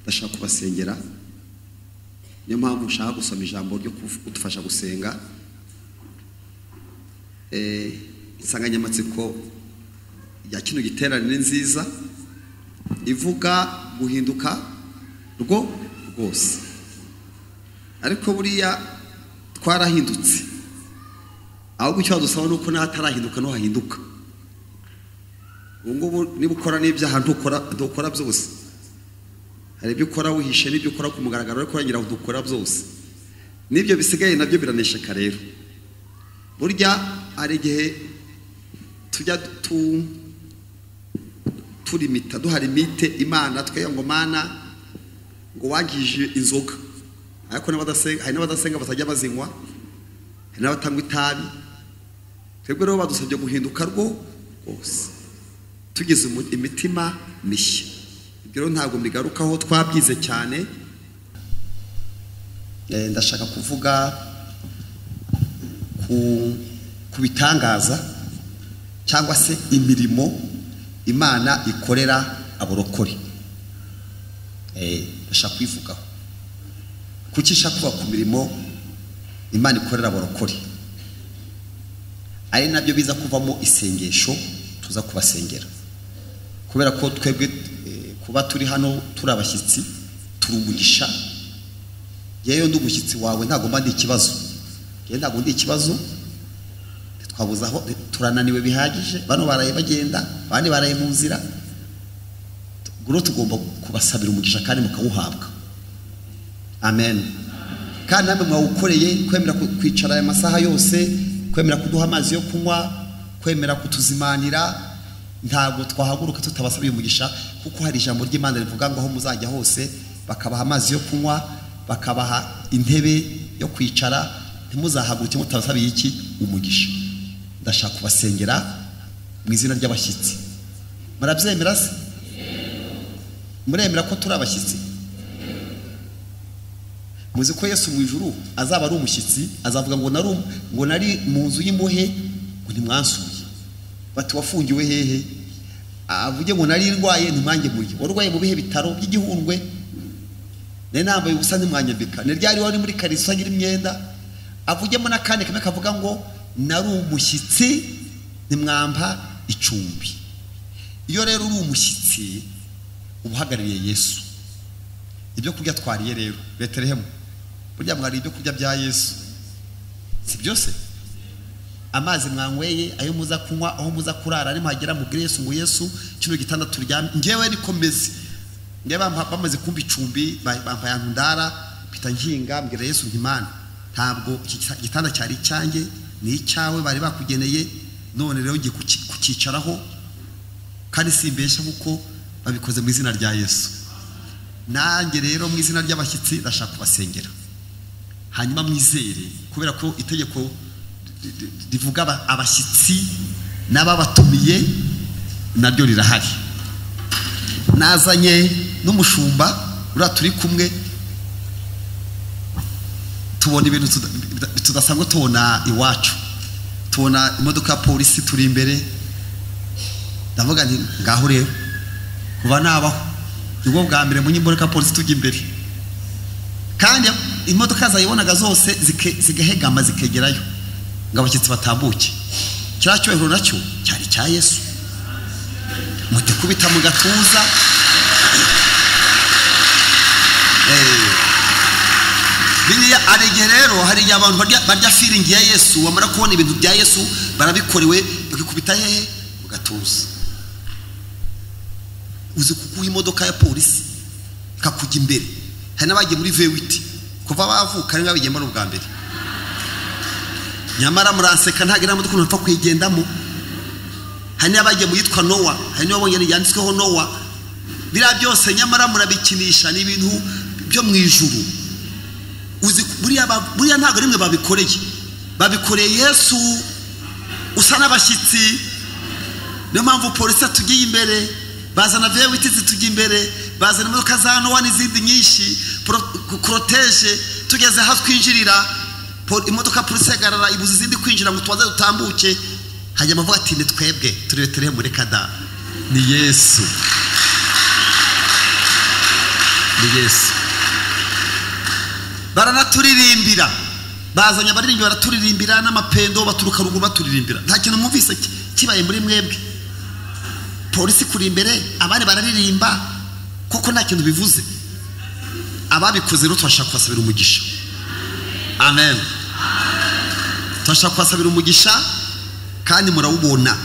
Ndashaka kubasengera, niyo mpamvu nshaka gusoma ijambo ryo kudufasha gusenga. Insanganyamatsiko ya kino giterane ni nziza, ivuga guhinduka rwo rwose. Ariko buriya twarahindutse, ahubwo icyo badusaba nuko n'ahatarahinduka no hahinduka. Ubu ngubu niba ukora n'ibyaha ntukora byose, hari ibyo ukora wihishe n'ibyo ukora ku mugaragaro, ariko wagira ngo dukora byose, n'ibyo bisigaye nabyo biranesheka. Rero burya hari igihe tujya turimita, duha limite Imana, tukayiha ngo Mana ngo wangije inzoga, ariko hari n'abadasenga batajya bazinywa, hari n'abatanywa itabi. Twebwe rero badusabye guhinduka rwo rwose, tugize imitima mishya. Ibyo rero ntabwo mbigarukaho, twabyize cyane. Ndashaka kuvuga ku bitangaza cyangwa se imirimo Imana ikorera abarokore. Ndashaka kubivugaho. Kuki nshaka kuvuga ku mirimo Imana ikorera abarokore, ari nabyo biza kuvamo isengesho tuza kubasengera, kubera ko twebwe kuba turi hano turi abashyitsi, turi umugisha. Yewe ndi umushyitsi wawe, ntabwo mba ndi ikibazo, yewe ntabwo ndi ikibazo. Twabuze aho, turananiwe bihagije, bano baraye bagenda, abandi baraye mu nzira. Ubwo tugomba kubasabira umugisha kandi mukawuhabwa. Amen. Kandi namwe mwawukoreye, kwemera kwicara aya masaha yose, kwemera kuduha amazi yo kunywa, kwemera kutuzimanira, ntabwo twahaguruka tutabasabiye umugisha, kuko hari ijambo ry'Imana rivuga ngo aho muzajya hose bakabaha amazi yo kunywa, bakabaha intebe yo kwicara, ntimuzahaguruke mutabasabiye iki? Umugisha. Ndashaka kubasengera mu izina ry'abashyitsi. Murabyemera se? Muremera ko turi abashyitsi? Muzi ko Yesu mu ijuru azaba ari umushyitsi, azavuga ngo nari mu nzu y'imbohe ngo ntimwansuye. Bati wafungiwe hehe? Avuge ngo nari ndwaye ntimwangemuriye. Warwaye mu bihe bitaro by'igihundwe, nari nambaye ubusa ntimwanyambika, ni ryari wari muri kariso ngira imyenda. Avugemo n'akandi kamwe kavuga ngo nari umushyitsi ntimwampa icumbi. Iyo rero uri umushyitsi uba uhagarariye Yesu. Ibyo kurya twariye rero Betelehemu, burya mwariye ibyo kurya bya Yesu, si byose? Amazi mwanyweye, ayo muza kunywa, aho muza kurara, nimuhagera mubwire Yesu ngo Yesu kino gitanda turyamye, ngewe nikomeze. Ngewe bamaze kumpa icumbi, bampaye ahantu ndara, mpita nkinga, mbwira Yesu nti Mana, ntabwo iki gitanda cyari icyanjye, ni icyawe bari bakugeneye, none rero ngiye kucyicaraho, kandi simbeshya kuko babikoze mu izina rya Yesu. Nanjye rero mu izina ry'abashyitsi ndashaka kubasengera, hanyuma mwizere, kubera ko itegeko rivuga abashyitsi n'ababatumiye naryo rirahari. Nazanye n'umushumba uriya turi kumwe, tubona ibintu tudasanzwe tubona iwacu. Tubona imodoka ya polisi turi imbere, ndavuga nti ngaho rero kuva nabaho nibwo bwa mbere mu imodoka ya polisi tujya imbere, kandi imodoka zayibonaga zose zigahegama zikegerayo ngo abashyitsi batambuke. Kiriya cyubahiro nacyo cyari icya Yesu. Mutikubita mu gatuza. Biriya hari igihe rero, hari igihe abantu barya feeling ya Yesu, bamara kubona ibintu bya Yesu barabikorewe, bakikubita hehe? Mu gatuza. Uzi kukuha imodoka ya polisi ikakujya imbere. Hari n'abagiye muri V8 kuva bavuka ari nk'abigiyemo ubwa mbere. Nyamara muranseka, ntabwo iriya modoka umuntu apfa kuyigendamo. Hari n'abagiye mu yitwa Noah, hari n'ababonye yanditsweho Noah. Biriya byose nyamara murabikinisha, ni ibintu byo mu ijuru. Uzi buriya ntabwo rimwe babikoreye, babikoreye Yesu usa n'abashyitsi. Niyo mpamvu polisi atugiye imbere, bazana V8 zitujya imbere, bazana imodoka za Noah n'izindi nyinshi, koroteje. Tugeze aho twinjirira, imodoka polisi ihagarara ibuza izindi kwinjira ngo tubanze dutambuke. Hanyuma avuga ati ni twebwe turi Betelehemu, reka da, ni Yesu. Ni Yesu. Baranaturirimbira, bazanye abaririmbyi baraturirimbira n'amapendo, baturuka ruguru baturirimbira. Nta kintu mwumvise kibaye muri mwebwe. Polisi kuri imbere, abandi bararirimba, koko nta kintu bivuze. Ababikoze rero turashaka kubasabira umugisha. Amen. Turashaka kubasabira umugisha kandi murawubona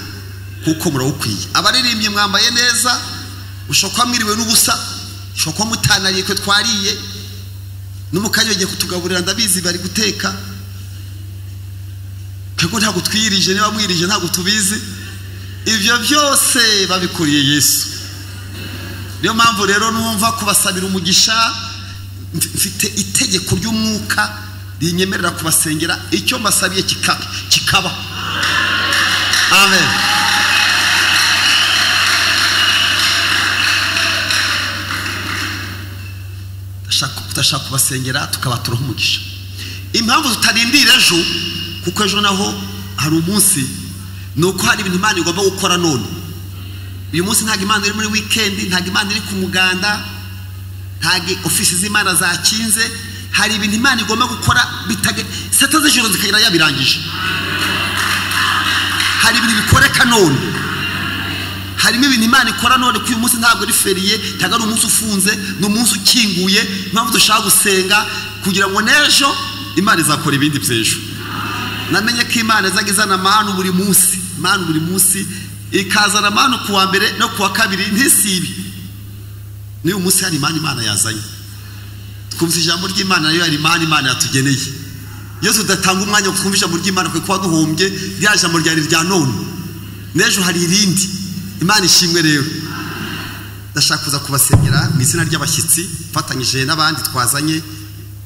kuko murawukwiye. Abaririmbyi mwambaye neza, ushobora kuba mwiriwe n'ubusa, ushobora kuba mutanariye kwe twariye, n'umukanya bagiye kutugaburira ndabizi bari guteka. Kego ntabwo twirije, niba mwirije ntabwo tubizi. Ibyo byose babikuriye Yesu. Niyo mpamvu rero numva kubasabira umugisha, mfite itegeko ry'umwuka rinyemerera kubasengera, icyo mbasabiye kikaba. Amen. Tutashaka kubasengera tukabaturaho umugisha. Impamvu tutarindira ejo, kuko ejo naho hari umunsi, ni uko hari ibintu Imana igomba gukora none. Uyu munsi ntabwo Imana iri muri weekend, ntabwo Imana iri ku muganda, ntabwo ofisi z'Imana zakinze. Hari ibintu Imana igomba gukora sata z'ijoro zikagera yabirangije. Hari ibintu bikoreka none. Harimo ibintu Imana ikora none, ko uyu munsi ntabwo ari feriye, ntabwo ari umunsi ufunze, ni umunsi ukinguye. Impamvu dushaka gusenga kugira ngo n'ejo Imana izakora ibindi by'ejo. Namenye ko Imana izajya izana amanu buri munsi, amanu buri munsi, ikazana amanu ku wa mbere no ku wa kabiri, ntisibe. N'uyu munsi hari imana Imana yazanye. Twumva ijambo ry'Imana, nayo hari imana Imana yatugeneye. Iyo tudatanga umwanya wo kumva ijambo ry'Imana kuko duhombye rya jambo ryari rya none, n'ejo hari irindi. Imana ishimwe rero. Ndashaka kuza kubasengera mu izina ry'abashyitsi, mfatanyije n'abandi twazanye,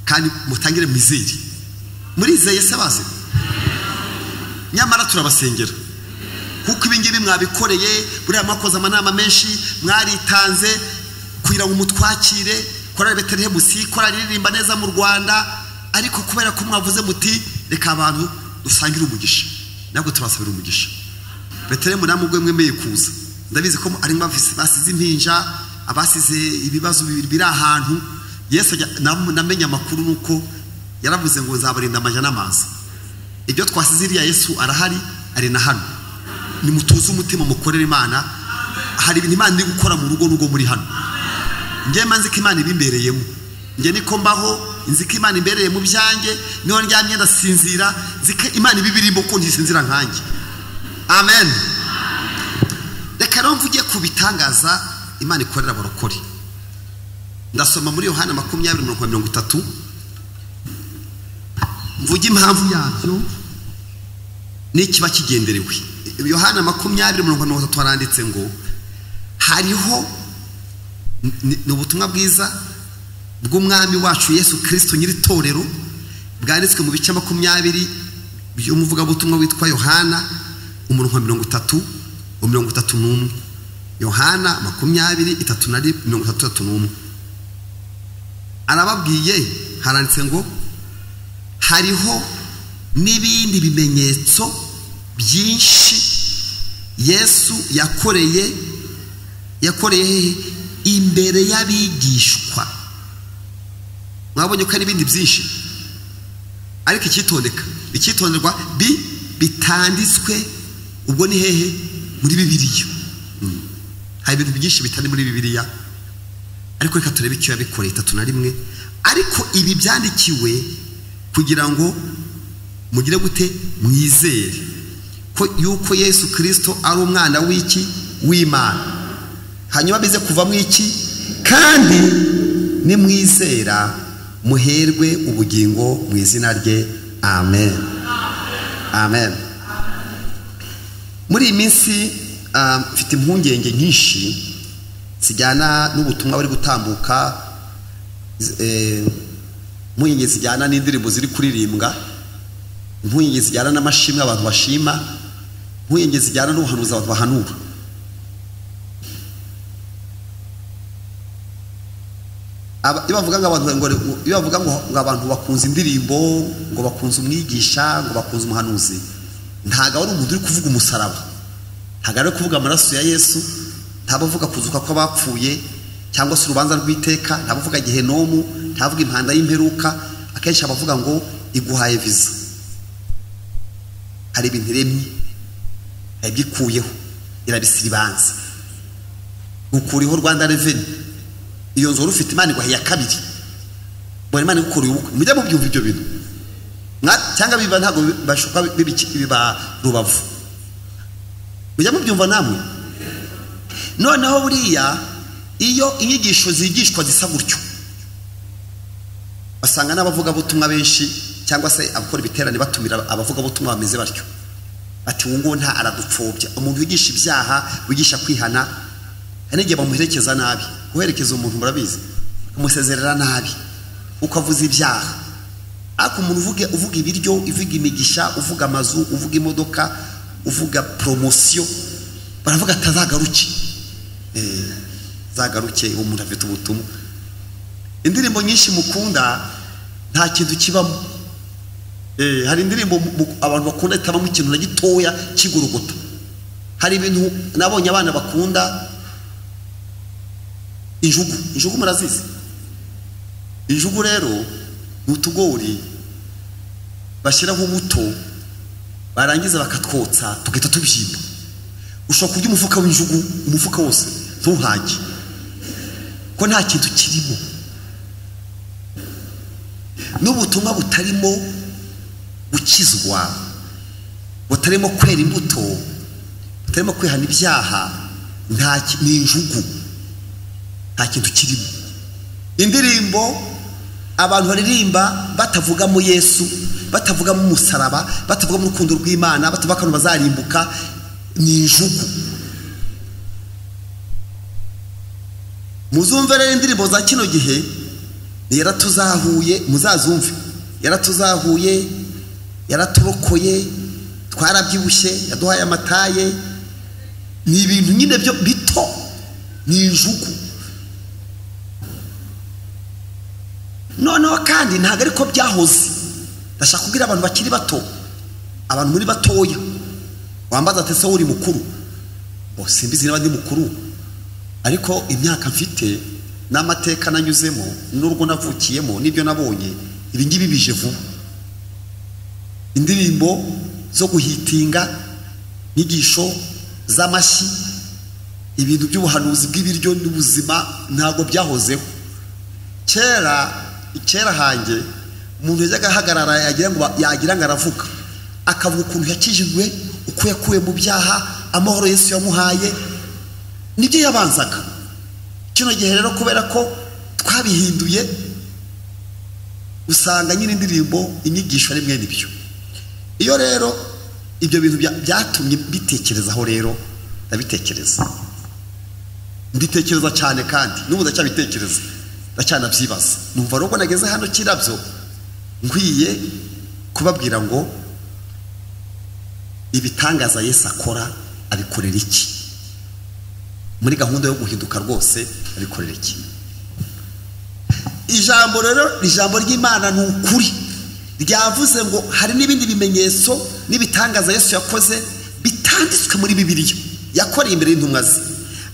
kandi mutangire mwizere. Murizeye se baze? Nyamara turabasengera kuko ibi ngibi mwabikoreye, buriya mwakoze amanama menshi, mwaritanze kugira ngo mutwakire. Korali Betelehemu si korali iririmba neza mu Rwanda, ariko kubera ko mwavuze muti reka abantu dusangire umugisha, nabwo tubasabira umugisha. Betelehemu namwe ubwo mwemeye kuza, ndabizi ko ari basize impinja, abasize ibibazo biri ahantu. Yesu namenye amakuru nuko yaravuze ngo nzabarinda amaja n'amazi. Ibyo twasize iriya Yesu arahari, ari na hano. Nimutuze umutima mukorere Imana. Hari ibintu Imana iri gukora mu rugo n'ugo muri hano. Njye manzi ko Imana ibimbereyemo, njye niko mbaho, nzi ko Imana imbereye mu byanjye, niho ndyamye ndasinzira, nzi ko Imana ibibirimo ko ntisinzira nkanjye. Amen. Reka rero mvuge ku bitangaza Imana ikorera abarokore. Ndasoma muri Yohana 20:30, mvuge impamvu yabyo n'ikiba kigenderewe. Yohana 20:30 haranditse ngo hariho ni ubutumwa bwiza bw'umwami wacu Yesu Kristo nyiri torero, bwanditswe mu bice 20 by'umuvugabutumwa witwa Yohana, umurongo 30 31. Yohana 20:31. Arababwiye, haranditse ngo hariho n'ibindi bimenyetso byinshi Yesu yakoreye imbere y'abigishwa. Mwabonye ko ari ibindi byinshi, ariko icyitonderwa bitanditswe ubwo ni hehe? Muri Bibiliya. Hari ibintu byinshi bitari muri Bibiliya, ariko reka turebe icyo yabikoreye. 31. Ariko ibi byandikiwe kugira ngo mugire gute? Mwizere ko yuko Yesu Kristo ari umwana w'iki? W'Imana. Hanyuma bize kuvamo iki? Kandi nimwizera muherwe ubugingo mu izina rye. Amen. Amen. Muri iyi minsi mfite impungenge nyinshi zijyana n'ubutumwa buri gutambuka, impungenge zijyana n'indirimbo ziri kuririmbwa, impungenge zijyana n'amashimwe abantu bashima, impungenge zijyana n'ubuhanuzi abantu bahanura. Iyo bavuga ngo abantu bakunze indirimbo, ngo bakunze umwigisha, ngo bakunze umuhanuzi, ntago ari umuntu uri kuvuga umusaraba, ntago ari kuvuga amaraso ya Yesu, ntabavuga kuzuka kw'abapfuye cyangwa se urubanza rw'iteka, ntabavuga gehenomu, ntavuga impanda y'imperuka. Akenshi abavuga ngo iguhaye visa, hari ibintu iremye, yabyikuyeho, irabisiribanza, ukuriho Rwanda Revenue. Iyo nzu ufite Imana iguhaye ya kabiri, mbona Imana igukuriye ubukwe. Mujya mubyumva ibyo bintu cyangwa biba ntabwo bashuka biba Rubavu, mujya mubyumva namwe. Noneho buriya iyo inyigisho zigishwa zisa gutyo, basanga n'abavugabutumwa benshi cyangwa se abakora ibiterane batumira abavugabutumwa bameze batyo, bati uwo nguwo nta aradupfobya. Umuntu wigisha ibyaha, wigisha kwihana, hari n'igihe bamuherekeza nabi. Guherekeza umuntu murabizi, umusezerera nabi uko avuze ibyaha. Ariko umuntu uvuga ibiryo, uvuga imigisha, uvuga amazu, uvuga imodoka, uvuga promosiyo, baravuga atazagaruke, zagaruke. Uwo muntu afite ubutumwa. Indirimbo nyinshi mukunda nta kintu kibamo. Hari indirimbo abantu bakunda itabamo ikintu na gitoya kigorogota. Hari ibintu nabonye abana bakunda, injugu. Injugu murazizi? Injugu rero ni utugori bashyiraho ubuto, barangiza bakatwotsa tugahita tubyimba. Ushobora kurya umufuka w'injugu, umufuka wose ntuhage, ko nta kintu kirimo. N'ubutumwa butarimo gukizwa, butarimo kwera imbuto, butarimo kwihana ibyaha, ni injugu, nta kintu kirimo. Indirimbo abantu baririmba batavugamo Yesu, batavugamo umusaraba, batavugamo urukundo rw'Imana, batavuga ko bazarimbuka, ni injugu. Muzumve rero indirimbo za kino gihe, yaratuzahuye, muzazumve. Yaratuzahuye, yaraturokoye, twarabyibushye, yaduhaye amataye. Ni ibintu nyine byo bito, ni injugu. Noneho kandi ntabwo ariko byahoze. Ndashaka kubwira abantu bakiri bato, abantu muri batoya, wambaza ati se uri mukuru? Bo simbizi niba ndi mukuru, ariko imyaka mfite n'amateka nanyuzemo n'urwo navukiyemo n'ibyo nabonye, ibi ngibi bije vuba. Indirimbo zo guhitinga, inyigisho z'amashyi, ibintu by'ubuhanuzi bw'ibiryo n'ubuzima ntabwo byahozeho. Kera hanjye umuntu yajyaga ahagarara yagira ngo aravuga, akavuga ukuntu yakijijwe, uko yakuwe mu byaha, amahoro Yesu yamuhaye, nibyo yabanzaga. Kino gihe rero kubera ko twabihinduye, usanga nyine indirimbo, inyigisho ari mwene ibyo. Iyo rero ibyo bintu byatumye mbitekerezaho rero, ndabitekereza, mbitekereza cyane, kandi n'ubu ndacyabitekereza, ndacyanabyibaza. Numva rero nageze hano Kirabyo nkwiye kubabwira ngo ibitangaza Yesu akora abikorera iki? Muri gahunda yo guhinduka rwose abikorera iki? Ijambo rero, ijambo ry'Imana ni ukuri. Ryavuze ngo hari n'ibindi bimenyetso n'ibitangaza Yesu yakoze bitanditswe muri Bibiliya, yakoreye imbere y'intumwa ze.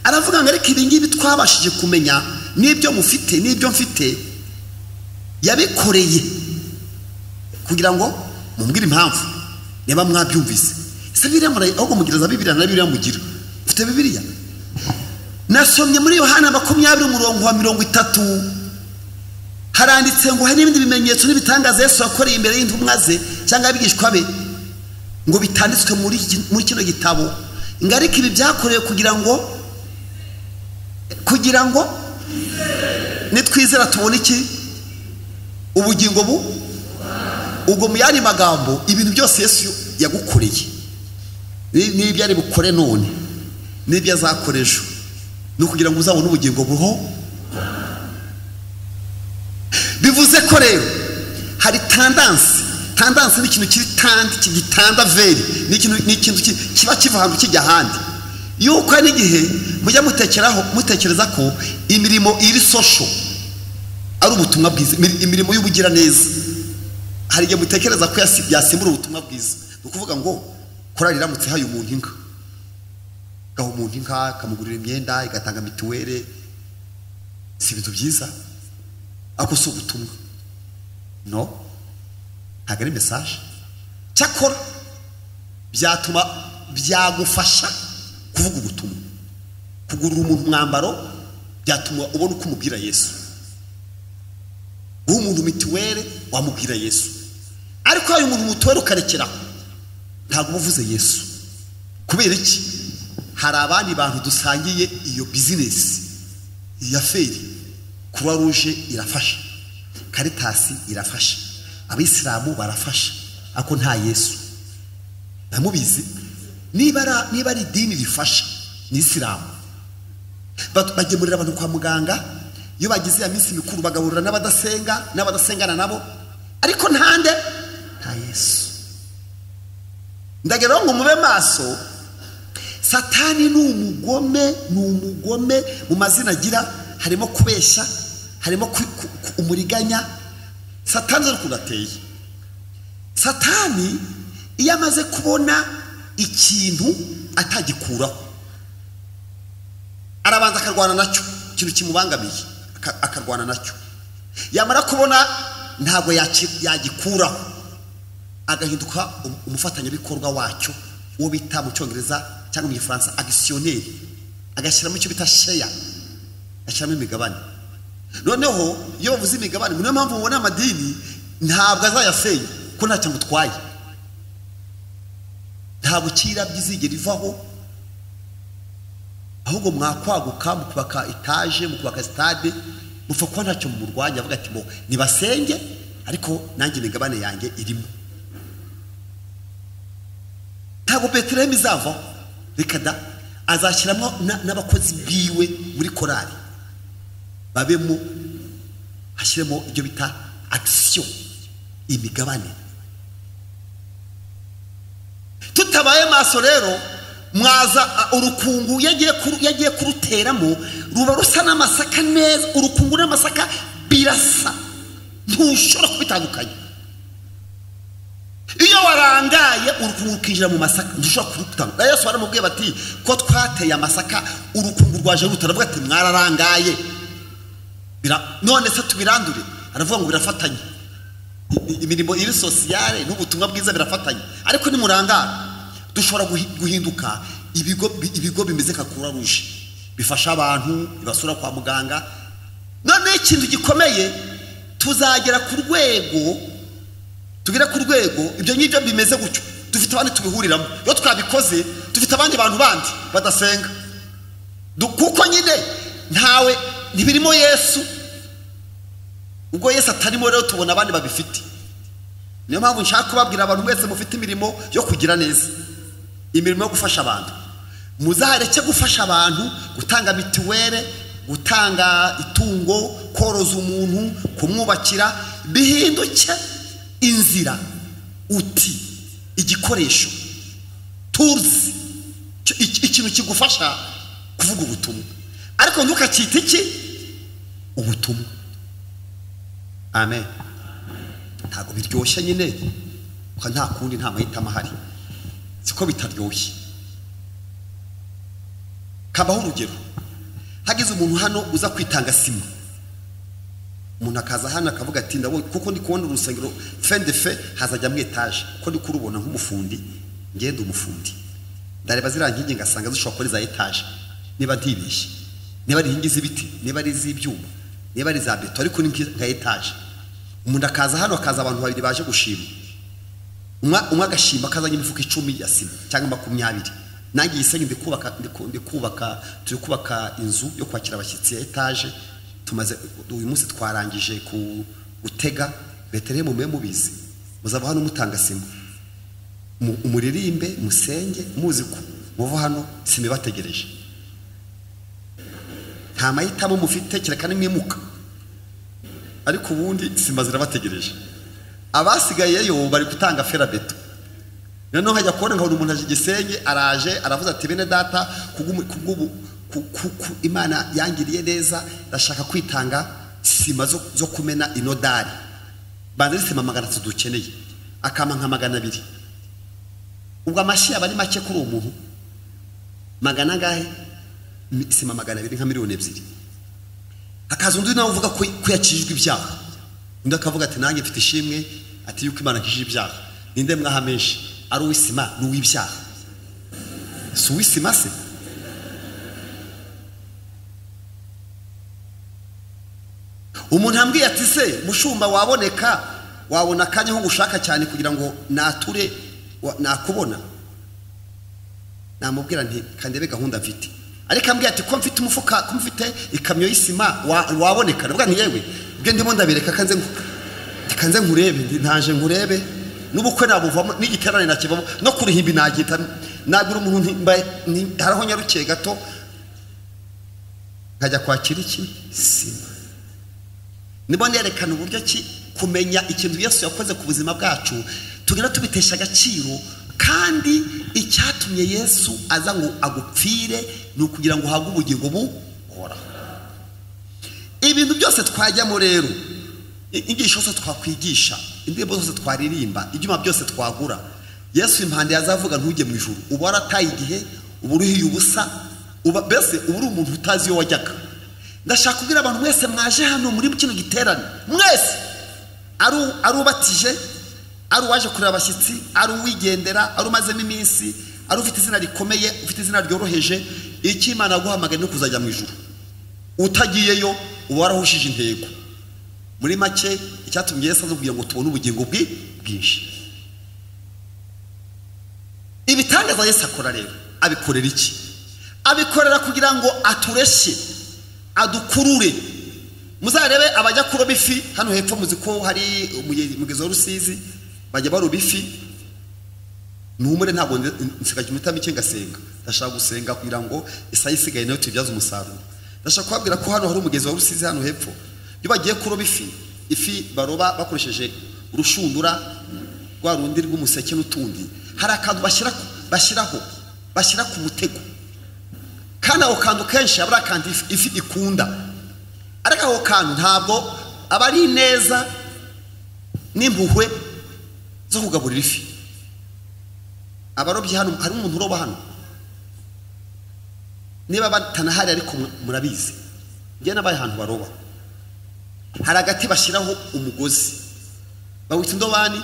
Aravuga ngo ariko ibi ngibi twabashije kumenya, n'ibyo mufite n'ibyo mfite, yabikoreye kugira ngo mumbwire impamvu niba mwabyumvise. Ese Bibiliya ahubwo mugira za Bibiliya na Bibiliya mugira? Mufite Bibiliya? Nasomye muri Yohana 20 umurongo wa 30, haranditse ngo hari n'ibindi bimenyetso n'ibitangaza Yesu yakoreye imbere y'intumwa ze cyangwa abigishwa be, ngo bitanditswe muri kino gitabo, ngo ariko ibi byakorewe kugira ngo nitwizera tubone iki? Ubugingo bu. Ubwo mu yandi magambo, ibintu byose Yesu yagukoreye, n'ibyo ari bukore none, n'ibyo azakora ejo, ni ukugira ngo uzabone ubugingo buho. Bivuze ko rero hari tandansi. Tandansi ni ikintu kiri tandi, kigitanda veri, ni ikintu kiba kiva ahantu kijya ahandi. Yuko hari n'igihe mujya mutekereza ko imirimo iri social ari ubutumwa bwiza, imirimo y'ubugiraneza. Hari igihe mutekereza ko yasimbura ubutumwa bwiza. Ni ukuvuga ngo korali iramutse ihaye umuntu inka, igaha umuntu inka, ikamugurira imyenda, igatanga mituweli, Si ibintu byiza, ako si ubutumwa, no, ntabwo ari message. Cyakora byatuma byagufasha kuvuga ubutumwa. Kugurira umuntu umwambaro byatuma ubona uko umubwira Yesu. Guha umuntu mituweli wamubwira Yesu. Ariko iyo umuntu mutuweli ukarekeraho, ntabwo uba uvuze Yesu. Kubera iki? Hari abandi bantu dusangiye iyo bizinesi ya feri. Croix Rouge irafasha, Caritas irafasha, Abisilamu barafasha, ariko nta Yesu. Ndamubizi, niba ari idini rifasha ni Isilamu. Bagemurira abantu kwa muganga iyo bagize ya minsi mikuru, bagaburira n'abadasenga n'abadasengana nabo, ariko ntande nta Yesu. Ndagira ngo mube maso. Satani ni umugome, ni umugome. Mu mazina agira harimo kubeshya, harimo umuriganya. Satani ari kugateye. Satani iyo amaze kubona ikintu atagikuraho, arabanza akarwana nacyo, ikintu kimubangamiye akarwana nacyo. Yamara kubona ntabwo yagikuraho, agahinduka umufatanyabikorwa wacyo, uwo bita mu Cyongereza cyangwa mu Gifaransa actionnaire, agashyiramo icyo bita share, ashyiramo imigabane. Noneho iyo bavuze imigabane, niyo mpamvu mubona amadini ntabwo azayasenya ko ntacyo ngutwaye, ntabwo kirabye izigera ivaho. Ahubwo mwakwaguka mukubaka etaje, mukubaka stade, mupfa kuba ntacyo mumurwanya. Avuga ati bo nibasenge, ariko nanjye imigabane yanjye irimo. Ntabwo Betelehemu izavaho, reka da. Azashyiramo n'abakozi biwe muri korali, babemo, hashyiremo ibyo bita action, imigabane. Tutabaye maso rero, mwaza urukungu yagiye kuruteramo ruba rusa n'amasaka neza. Urukungu n'amasaka birasa, ntushobora kubitandukanya. Iyo warangaye urukungu rukinjira mu masaka, ntushobora kurutandukanya. Yesu baramubwiye bati ko twateye amasaka urukungu rwaje rutaravuga ati mwararangaye, none se tubirandure? Aravuga ngo birafatanye. Imirimo iri sociale n'ubutumwa bwiza birafatanye, ariko nimurangara dushobora guhinduka ibigo bimeze nka Croix Rouge, bifasha abantu, bibasura kwa muganga. None ikintu gikomeye, tuzagera ku rwego, tugera ku rwego ibyo ngibyo bimeze gutyo, dufite abandi tubihuriramo. Iyo twabikoze dufite abandi bantu bandi badasenga, kuko nyine ntawe ntibirimo Yesu. Ubwo Yesu atarimo rero tubona abandi babifite. Niyo mpamvu nshaka kubabwira abantu mwese mufite imirimo yo kugira neza, imirimo yo gufasha abantu, muzareke gufasha abantu, gutanga mituweli, gutanga itungo, koroza umuntu, kumwubakira, bihinduke inzira, uti igikoresho, tools, ikintu kigufasha kuvuga ubutumwa, ariko ntukacyite iki ubutumwa. Amen. Ntabwo biryoshye nyine, kuko nta kundi, nta mahitamo ahari, siko bitaryoshye. Kabaho urugero, hagize umuntu hano uza kwitanga sima, umuntu akaza hano akavuga ati ndabona kuko ndi kubona urusengero fin de fe hazajya mu etage, kuko ndi kurubona nk'umufundi, ngenda umufundi ndareba ziriya nkingi ngasanga zishobora kuba ari za etage, niba ntibeshye, niba ari inkingi z'ibiti, niba ari iz'ibyuma, niba ari za beto, ariko ni nka etage. Umuntu akaza hano, akaza abantu babiri baje gushima, umwe agashima akazanye imifuka 10 ya sima cyangwa 20. Nanjye isenye ndikubaka, turi kubaka inzu yo kwakira abashyitsi ya etage. Tumaze uyu munsi twarangije gutega Betelehemu, mwe mubizi, muzava hano mutanga sima, umuririmbe, musenge, muzi ko muva hano sima ibategereje. Nta mahitamo mufite kereka nimwimuka, ariko ubundi sima zirabategereje. Abasigayeyo bari gutanga ferabeto. Noneho nkajya kubona nkabona umuntu aje Gisenyi, araje aravuze ati bene data, kubw'ubu Imana yangiriye neza, ndashaka kwitanga sima zo kumena inodari, banze sima 300 dukeneye, akama nka 200. Ubwo amashi aba ari make kuri uwo muntu, magana angahe? Sima 200 nka 2 miliyoni. Hakaza undi nawe uvuga ko yakijijwe ibyaha, undi akavuga ati nanjye mfite ishimwe ati yuko Imana akijije ibyaha. Ninde mwaha menshi, ari uw'isima n'uw'ibyaha? Si uw'isima se? Umuntu ambwiye ati se mushumba waboneka, wabona akanya ho gushaka cyane kugira ngo nature nakubona, namubwira nti kandebe gahunda mfite. Ariko ambwiye ati ko mfite umufuka, ko mfite ikamyo y'isima, waboneka? Ndavuga nti yewe ibyo ndimo ndabereka, kanze nkurebe, ntaje nkurebe, n'ubukwe nabuvamo, n'igiterane nakivamo, no kuruhimbi nagita, nagura umuntu haraho nyarukiye gato nkajya kwakira iki sima. Nibo nerekana uburyo ki kumenya ikintu Yesu yakoze ku buzima bwacu tugenda tubitesha agaciro, kandi icyatumye Yesu aza ngo agupfire ni ukugira ngo uhabwe ubugingo buhoraho. Ibintu byose twajyamo rero, inyigisho zose twakwigisha, indirimbo zose twaririmba, ibyuma byose twagura, Yesu impande yazavuga ntujye mu ijuru, uba warataye igihe, uba uruhiye ubusa, uba mbese uba uri umuntu utazi iyo wajyaga. Ndashaka kubwira abantu mwese mwaje hano muri kino giterane, mwese ari ubatije, ari uwaje kureba abashyitsi, ari uwigendera, ari umazemo iminsi, ari ufite izina rikomeye, ufite izina ryoroheje, icyo Imana yaguhamagaye ni kuzajya mu ijuru. Utagiyeyo uba warahushije intego. Muri make icyatumye Yesu aza kugira ngo tubone ubugingo bwinshi. Ibitangaza Yesu akora rero abikorera iki? Abikorera kugira ngo atureshye, adukurure. Muzarebe abajya kuroba ifi hano hepfo, muzi ko hari umugezi wa Rusizi, bajya baroba ifi. Nuhumure ntabwo nsigaje iminota mike ngasenga, ndashaka gusenga kugira ngo isaha isigaye nayo tubyaze umusaruro. Ndashaka kubabwira ko hano hari umugezi wa Rusizi hano hepfo, iyo bagiye kuroba ifi, ifi baroba bakoresheje urushundura rwa rundi rw'umuseke n'utundi, hari akantu bashyira ku mutego, kandi ako kantu kenshi aba ari akantu ifi ikunda, ariko ako kantu ntabwo aba ari neza n'impuhwe zo kugaburira ifi. Abarobyi hano, hari umuntu uroba hano, niba batanahari ariko murabizi, njye nabaye ahantu baroba, hari agati bashyiraho umugozi bawita indobani,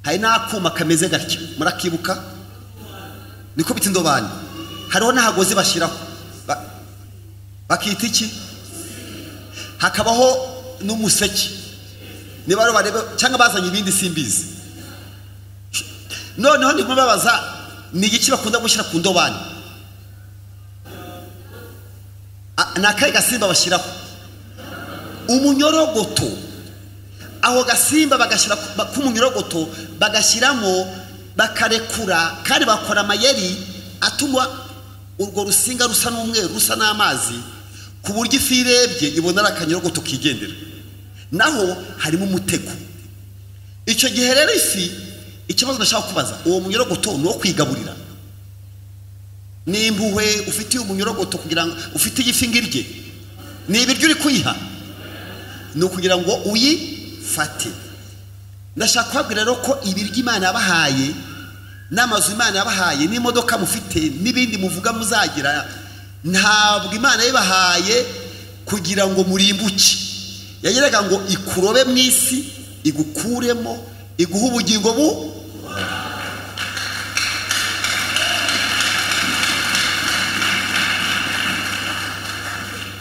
hari n'akuma kameze gatya, murakibuka, niko bita indobani. Hariho n'ahagozi bashyiraho bakita iki, hakabaho n'umuseke, niba ari barebe cyangwa bazanye ibindi simbizi. Noneho ndimo babaza ni igiki bakunda gushyira ku ndobani, ni akahe gasimba bashyiraho? Umunyorogoto. Aho gasimba bagashyira k'umunyorogoto, bagashyiramo bakarekura, kandi bakora amayeri atuma urwo rusinga rusa n'umweru rusa n'amazi, ku buryo ifi irebye ibona ari akanyorogoto kigendera, naho harimo umutego. Icyo gihe rero ifi, ikibazo ndashaka kubaza, uwo munyorogoto ni uwo kwigaburira? Ni impuhwe ufitiye umunyorogoto kugira ngo ufitiye ifi ngirye? Ni ibiryo uri kuyiha? Ni ukugira ngo uyifate. Ndashaka kubabwira rero ko ibiryo Imana yabahaye, n'amazu Imana yabahaye, n'imodoka mufite, n'ibindi muvuga muzagira, ntabwo Imana yabahaye kugira ngo murimbuke. Yageraga ngo ikurobe mu isi, igukuremo, iguhe ubugingo bu.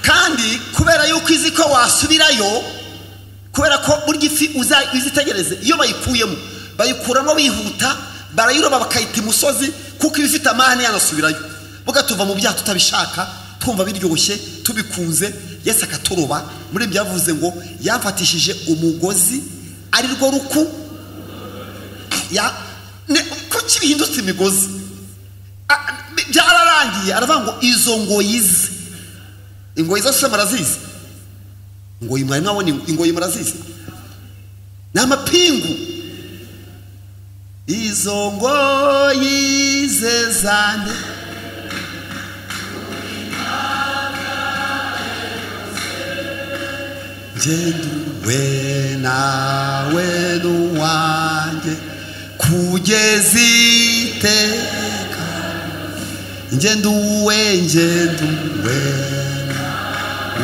Kandi kubera yuko izi ko wasubirayo, kubera ko burya ifi uzitegereze iyo bayikuyemo, bayikuramo bihuta, barayiroba bakayita imusozi, kuko iba ifite amahane yanasubirayo. Buga tuva mu byaha tutabishaka, twumva biryoshye, tubikunze, Yesu akaturoba. Muri byavuze ngo yamfatishije umugozi ari rwo ruku ya kuki bihindutse imigozi, byararangiye. Aravuga ngo izo ngoyi ze, ingoyi zose murazizi, ingoyi mwari mwabona, ingoyi murazizi, ni amapingu. Izo ngoyi ze zande ngenduwe nawe n'uwanjye kugeza iteka, ngenduwe ngenduwe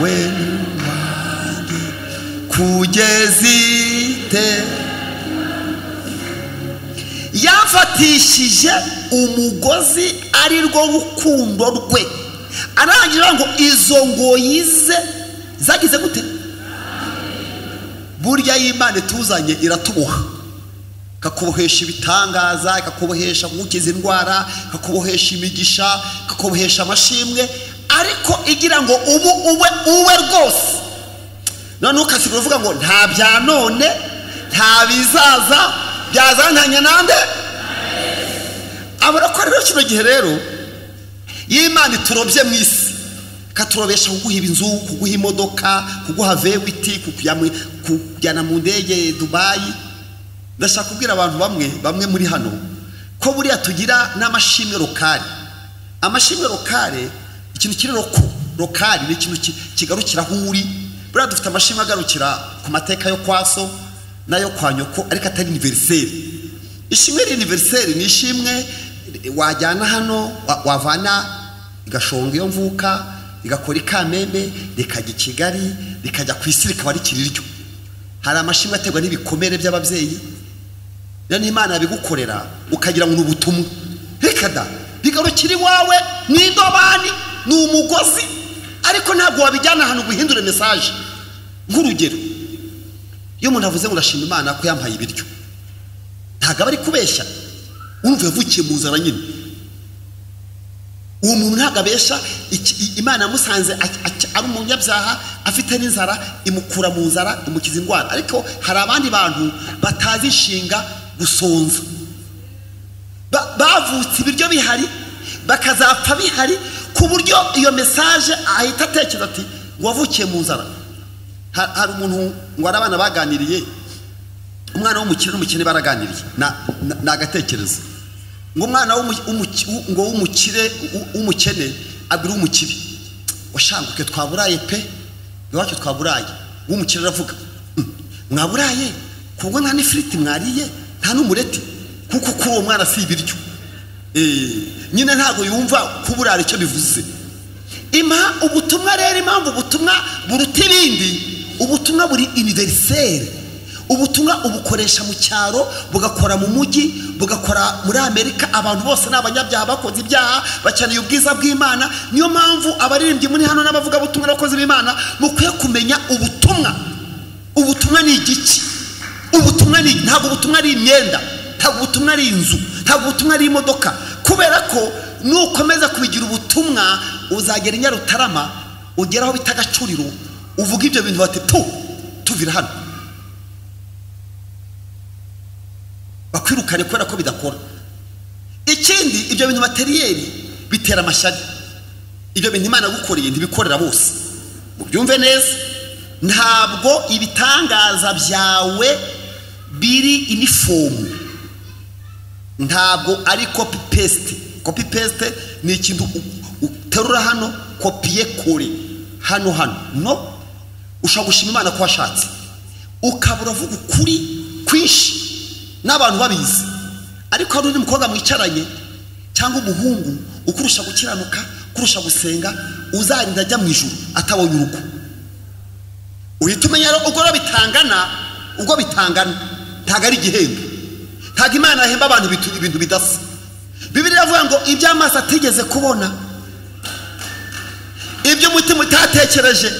We wanjye kugeza ite. Yamfatishije umugozi ari rwo rukundo rwe. Arangira ngo izo ngoyi ze zagize gute? Burya y'Imana ituzanye iratuboha, ikakubohesha ibitangaza, ikakubohesha gukiza indwara, ikakubohesha imigisha, ikakubohesha amashimwe, ariko igira ngo ubu ube uwe rwose. None ukasigura uvuga ngo nta bya none, nta bizaza byazantanya nande. Abarakora rero kino gihe rero y'Imana iturobye mu isi, ikaturobesha kuguha inzu, kuguha imodoka, kuguha V8, kukujyana mu ndege Dubai. Ndashaka kubwira abantu bamwe muri hano ko buriya tugira n'amashimwe lokale. Amashimwe lokale, ikintu kiri lokale ni ikintu kigarukira aho uri. Buriya dufite amashimwe agarukira ku mateka yo kwaso nayo kwa nyoko, ariko atari universel. Ishimwe universel ni ishimwe wajyana hano, wavana igashonga iyo mvuka, igakora ikamembe, rikajya i Kigali, rikajya ku isi, rikaba rikiri ryo. Hari amashimwe aterwa n'ibikomere by'ababyeyi. Rero Imana yabigukorera ukagira ngo ubutumwa reka da bigarukira iwawe, ni indobani, ni umugozi, ariko ntabwo wabijyana ahantu guhindura message. Nk'urugero, iyo umuntu avuze ngo ndashima Imana ko yampaye ibiryo, ntabwo aba ari kubeshya. Urumva yavukiye mu nzara nyine. Uwo muntu ntabwo abesha. Imana yamusanze ari umunyabyaha afite n'inzara, imukura mu nzara, imukiza indwara. Ariko hari abandi bantu batazi inshinga gusonza, bavutse ibiryo bihari bakazapfa bihari, ku buryo iyo message ahita atekereza ati wavukiye mu nzara. Hari umuntu ngo ari abana baganiriye, umwana w'umukire n'umukene baraganiriye, ni agatekerezo. Ngo umwana w'umukire w'umukene abwira umukire, washanguke twaburaye pe, iwacu twaburaye. W'umukire aravuga, mwaburaye kubwo nta n'ifiriti mwariye, nta n'umureti, kuko kuri uwo mwana si ibiryo. Nyine ntabwo yumva kuburara icyo bivuze. Ubutumwa rero, impamvu ubutumwa buruta ibindi, ubutumwa buri universel. Ubutumwa ubukoresha mu cyaro, bugakora mu mujyi, bugakora muri Amerika. Abantu bose ni abanyabyaha, bakoze ibyaha, bakeneye ubwiza bw'Imana. Niyo mpamvu abaririmbyi muri hano n'abavuga butumwa n'abakozi b'Imana mukwiye kumenya ubutumwa. Ubutumwa ni igiki? Ubutumwa ni, ntabwo ubutumwa ari imyenda, ntabwo ubutumwa ari inzu, ntabwo ubutumwa ari imodoka. Kubera ko nukomeza kubigira ubutumwa, uzagera i Nyarutarama, ugera aho bita Gacuriro, uvuga ibyo bintu bati tu tuvira hano, bakwirukane kubera ko bidakora. Ikindi, ibyo bintu materiyeri bitera amashyari. Ibyo bintu Imana yagukoreye ntibikorera bose. Mubyumve neza, ntabwo ibitangaza byawe biri inifomu, ntabwo ari copy paste. Copy paste ni ikintu uterura hano, kopiye kore hano hano. No, ushobora gushima Imana ko washatse, ukaba uravuga ukuri kwinshi n'abantu babizi, ariko hari undi mukobwa mwicaranye cyangwa umuhungu ukurusha gukiranuka, kurusha gusenga, uzarinda ajya mu ijuru atabonye urugo. Uhita umenya rero ubwo bitangana, ubwo bitangana ntabwo ari igihembo. Ntabwo Imana yahemba abantu ibintu bidasa. Bibiliya iravuga ngo ibyo amaso atigeze kubona, ibyo umutima utatekereje,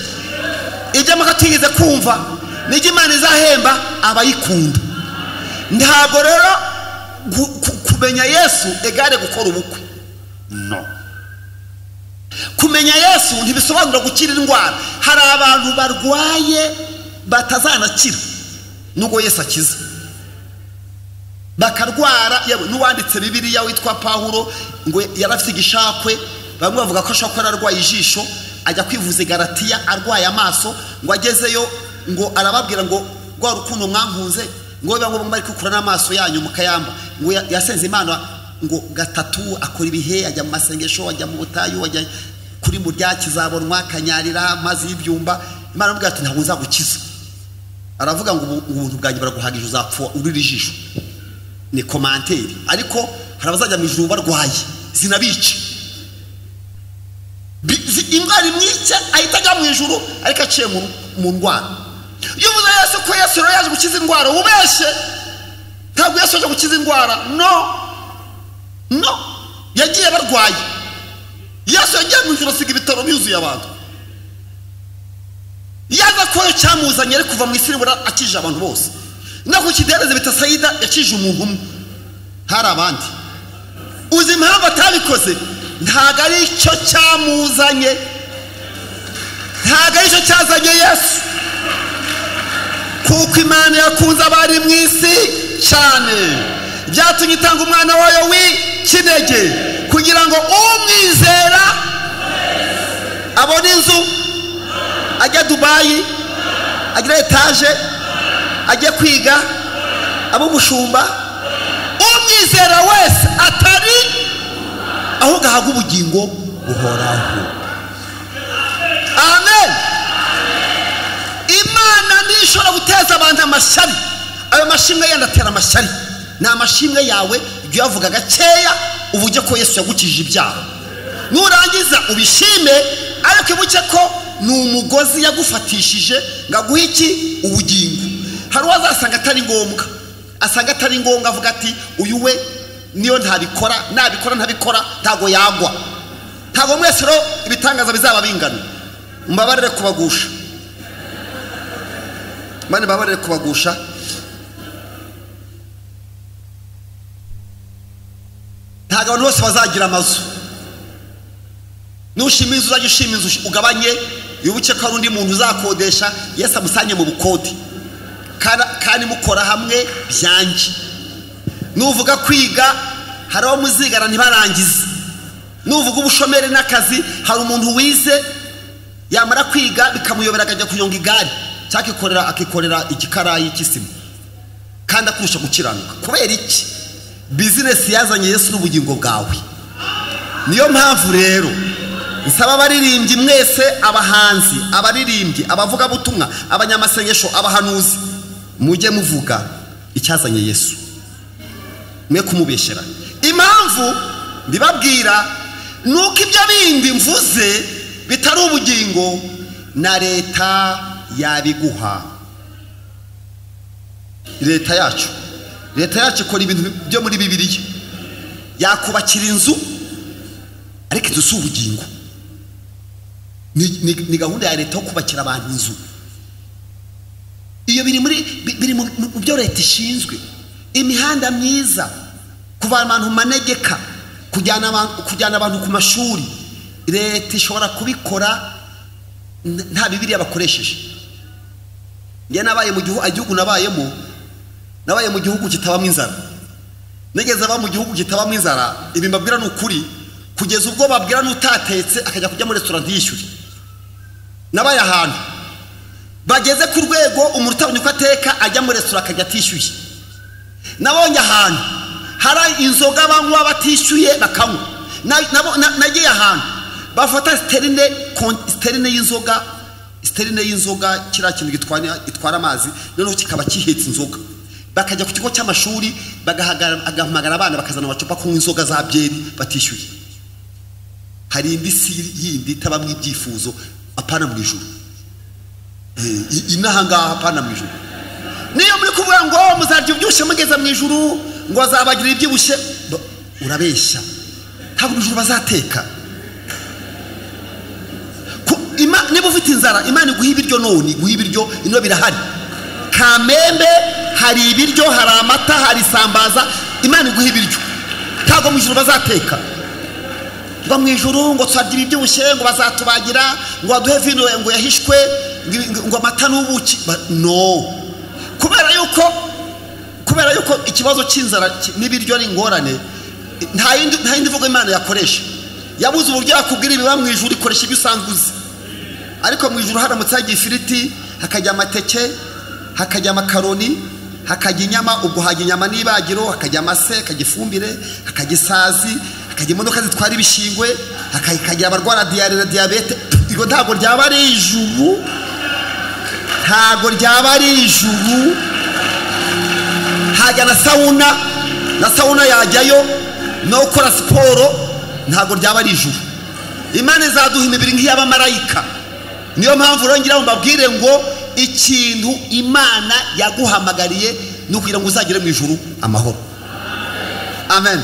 ibyo amatwi atigeze kumva, nibyo Imana izahemba abayikunda. Ntabwo rero kumenya Yesu egare gukora ubukwe. No, kumenya Yesu ntibisobanura gukira indwara. Hari abantu barwaye batazanakira nubwo Yesu akiza, bakarwara. N'uwanditse Bibiliya witwa Pawulo ngo yarafite igishakwe, bamwe bavuga ko ashobora kuba ararwaye ijisho, ajya kwivuza i Galatiya arwaye amaso, ngo agezeyo ngo arababwira ngo rwa rukundo mwankunze, ngo biba ngombwa bari kukura n'amaso yanyu mukayamba. Ngo yasenze Imana ngo gatatu, akora ibihe, ajya mu masengesho, ajya mu butayu, ajya kuri murya kizabonwa, kanyarira amazi y'ibyumba. Imana aramubwira ati ntabwo nzagukiza. Aravuga ngo ubuntu bwanjye buraguhagije, uzapfa urira ijisho. Ni komanteri. Ariko hari abazajya mu ijuru barwaye zinabica, indwara imyaka mike ahita ajya mu ijuru ariko aciye mu ndwara. Iyo uvuze Yesu ko Yesu rero yaje gukiza indwara, ubeshye. Ntabwo Yesu yaje gukiza indwara, no no, yagiye barwaye. Yesu yagiye mu ijuru asiga ibitaro byuzuye abantu. Yaza ko cyamuzanye ari kuva mu isi nibura akije abantu bose. No ku kidereze Betasayida yakije umuntu umwe, hari abandi. Uzi impamvu atabikoze? Ntabwo ari cyo cyamuzanye, ntabwo ari cyo cyazanye Yesu. Kuko Imana yakunze abari mu isi cyane, byatumye itanga umwana wayo w'ikinege kugira ngo umwizera abone inzu, ajya Dubayi, agira etaje, ajye kwiga, abe umushumba. Umwizera wese atari ahubwo ahabwa ubugingo buhoraho. Amen. Imana ntishobora guteza abantu amashyari. Ayo mashimwe yandi atera amashyari. Ni amashimwe yawe, ibyo yavuga gakeya uvuge ko Yesu yagukijije ibyaha. Nurangiza ubishime, ariko ibuke ko ni umugozi yagufatishije ngo aguhe iki? Ubugingo. Hari uwazasanga atari ngombwa, asanga atari ngombwa, avuga ati uyu we niyo ntabikora, nabikora ntabikora ntago yagwa. Ntago mwese rero ibitangaza bizaba bingana. Mbabarire kubagusha, mane mbabarire kubagusha. Ntago abantu bose bazagira amazu. Nushima inzu uzajya ushima inzu ugabanye, wibuke ko hari undi muntu uzakodesha. Yesu amusanye mu bukode, kandi mukora hamwe byanjye. Nuvuga kwiga hari aho muzigana ntibarangize. Nuvuga ubushomeri n'akazi, hari umuntu wize yamara kwiga bikamuyobera akajya kunyonga igare cyangwa akikorera igikarayi cy'isima, kandi akurusha gukiranuka. Kubera iki? Bizinesi yazanye Yesu n'ubugingo bwawe. Niyo mpamvu rero nsaba abaririmbyi mwese, abahanzi, abaririmbyi, abavugabutumwa, abanyamasengesho, abahanuzi, mujye muvuga icyazanye Yesu, mwe kumubeshyera. Impamvu mbibabwira nuko ibyo bindi mvuze bitari ubugingo na leta yabiguha. Leta yacu ikora ibintu byo muri Bibiliya. Yakubakira inzu, ariko inzu si ubugingo. Ni gahunda ya leta yo kubakira abantu inzu. Iyo biri mu byo leta ishinzwe. Imihanda myiza, kuvana abantu mu manegeka, kujyana abantu ku mashuri, leta ishobora kubikora nta Bibiliya bakoresheje. Njye nabaye mu gihugu nabayemo, nabaye mu gihugu kitabamo inzara. Nigeze aba mu gihugu kitabamo inzara, ibi mbabwira ni ukuri, kugeza ubwo babwira n'utatetse akajya kujya muri restaurant yishyure. Nabaye ahantu bageze ku rwego umuntu utabonye uko ateka ajya muri restaurant akajya atishyuye. Nabonye ahantu hari inzoga banywa batishyuye bakanywa. Nagiye ahantu bafata sterine y'inzoga, sterine y'inzoga, kiriya kintu gitwara amazi noneho kikaba kihetse inzoga. Bakajya ku kigo cy'amashuri bagahamagara abana bakazana amacupa kunywa inzoga za byeri batishyuye. Hari indi si yindi itabamo ibyifuzo, apana mu ijuru. Inaha ngaha apana mu ijuru. Niyo muri kuvuga ngo muzarya ibyibushye mugeze mu ijuru, ngo azabagira ibyibushye, urabeshya. Ntabwo mu ijuru bazateka. Niba ufite inzara, Imana iguha ibiryo none, iguha ibiryo, ino birahari. Kamembe hari ibiryo, hari amata, hari isambaza, Imana iguha ibiryo. Ntabwo mu ijuru bazateka. Ngo mu ijuru ngo tuzarya ibyibushye, ngo bazatubagira, ngo baduhe vino ngo yahishwe, ngo amata n'ubuki. No. Kubera yuko ikibazo cy'inzara n'ibiryo ari ingorane, nta yindi mvugo Imana yakoresha. Yabuze uburyo yakubwira ibiba mu ijuru, ikoresha ibyo usanzwe uzi. Ariko mu ijuru haramutse hagiye ifiriti, hakajya amateke, hakajya amakaroni, hakajya inyama, ubwo hajya inyama n'ibagiro, hakajya amase, hakajya ifumbire, hakajya isazi, hakajya imodoka zitwara ibishingwe, hakajya abarwara diyare na diyabete. Iryo ntabwo ryaba ari ijuru, ntabwo ryaba ari ijuru. Hajya na sauna, na sauna yajyayo, no gukora siporo, ntabwo ryaba ari ijuru. Imana izaduha imibiri nk'iy'abamarayika. Niyo mpamvu rongera mbabwire ngo ikintu Imana yaguhamagariye ni ukugira ngo uzagere mu ijuru amahoro. Amen.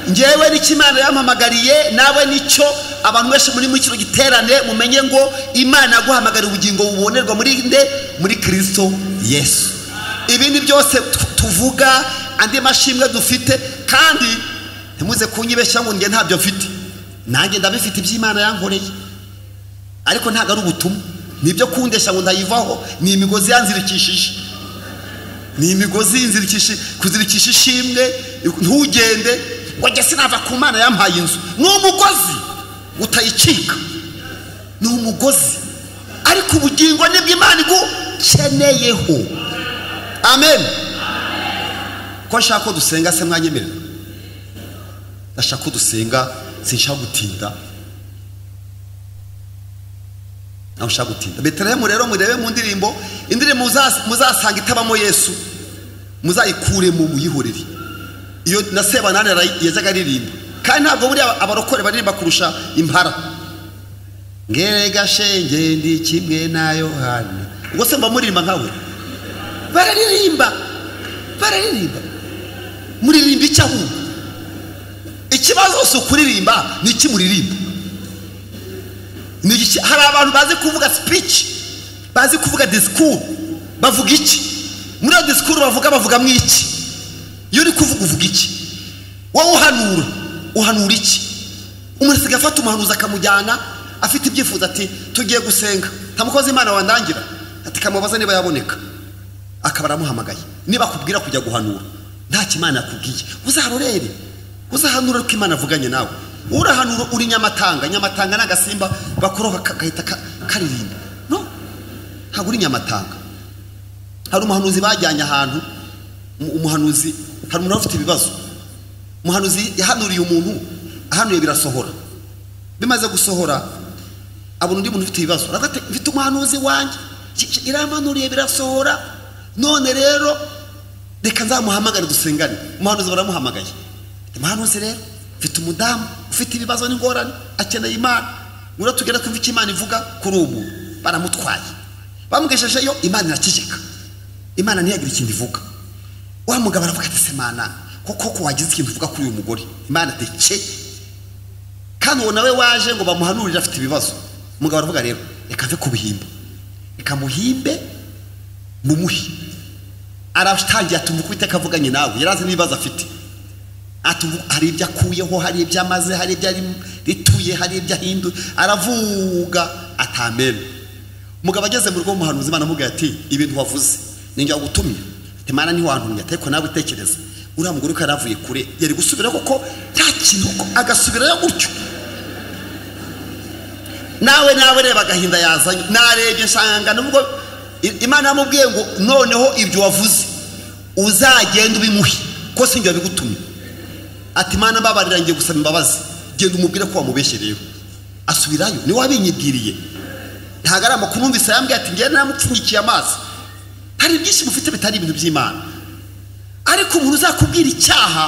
Njyewe n'icyo Imana yampamagariye, nawe nicyo abantu benshi muri kino giterane mumenye ngo Imana yaguhamagariye ubugingo bubonerwa muri nde? Muri Kristo Yesu. Ibindi byose tuvuga, andi mashimwe dufite, kandi ntimuze kunyibeshya ngo njye ntabyo mfite. Nanjye ndabifite iby'Imana yankoreye, ariko ntabwo ari ubutumwa, nibyo kundesha ngo ndayivaho. Ni imigozi yanzirikishije, ni imigozi inzirikishije, kuzirikisha ishimwe ntugende ngo njye sinava ku Mana yampaye inzu. Ni umugozi utayicika, ni umugozi, ariko ubugingo nibwo Imana igukeneyeho. Amen. Ko nshaka ko dusenga se mwanyemerera? Ndashaka ko dusenga, sinshaka gutinda. Ntabwo nshaka gutinda. Betelehemu rero murebe mu ndirimbo, indirimbo muzasanga itabamo Yesu muzayikuremo muyihorere. Iyo na Sebanani yajyaga aririmba, kandi ntabwo buriya abarokore baririmba kurusha impara. Ngerega shenge ndi kimwe na Yohana. Ubwo se mba muririmba nkawe? Bararirimba, bararirimba. Muririmba iki ahubwo? Ikibazo si ukuririmba, ni iki muririmba? Hari abantu bazi kuvuga speech, bazi kuvuga discours, bavuga iki? Muri iyo discours bavuga, bavuga mu iki? Iyo uri kuvuga uvuga iki? Wowe uhanura, uhanura iki? Umuntu asigaye afata umuhanuzi akamujyana afite ibyifuzo, ati tugiye gusenga, nta mukozi Imana wandangira, ati kamubaza niba yaboneka, akaba aramuhamagaye. Niba akubwira kujya guhanura nta Imana yakubwiye, uzarorere, uzahanura uko Imana avuganye nawe. Urahanura uri nyamatanga, nyamatanga n'agasimba bakoroka kagahita karirimba. No, ntabwo uri nyamatanga. Hari umuhanuzi bajyanye ahantu, umuhanuzi, hari umuntu ufite ibibazo, umuhanuzi yahanuriye umuntu, ahanuye birasohora. Bimaze gusohora abona undi muntu ufite ibibazo, aravuga ati mfite umuhanuzi wanjye iramanuriye birasohora, none rero reka nzamuhamagare dusengane. Umuhanuzi baramuhamagaye. Umuhanuzi rero mfite umudamu ufite ibibazo n'ingorane, akeneye Imana, ngura tugera twumve icyo Imana ivuga kuri ubu. Baramutwaye, bamugeshejeyo, Imana iraceceka, Imana ntiyagira ikintu ivuga. Wa mugabo aravuga ati semana koko ko wagize ikintu uvuga kuri uyu mugore? Imana ateke. Kandi uwo nawe waje ngo bamuhanurire afite ibibazo. Umugabo aravuga rero reka mve kubihimba, reka muhimbe mumuhe. Aratangiye atumva uko Uwiteka avuganye nawe, yarazi n'ibibazo afite. Hari ibyo akuyeho, hari ibyo amaze, hari ibyo rituye, hari ibyo ahinduye, aravuga atamena. Umugabo ageze mu rugo w'umuhanuzi, Imana amubwira ati ibintu wavuze ninjye wagutumye. Ati Imana ntiwantumye, ariko nawe utekereza uriya mugore uko yaravuye kure yari gusubira koko nta kintu, agasubirayo gutyo. Nawe reba agahinda yazanye. Narebye nsanga nubwo Imana yamubwiye ngo noneho ibyo wavuze uzagenda ubimuhe, ko sinjye wabigutumye. Ati Imana mbabarira, ngiye gusaba imbabazi, genda umubwire ko wamubeshye. Rero asubirayo, ni wabinyibwiriye, ntabwo ari amakuru numvise yambwiye ati ngiye namupfunyikiye amazi. Hari byinshi mufite bitari ibintu by'Imana, ariko umuntu uzakubwira icyaha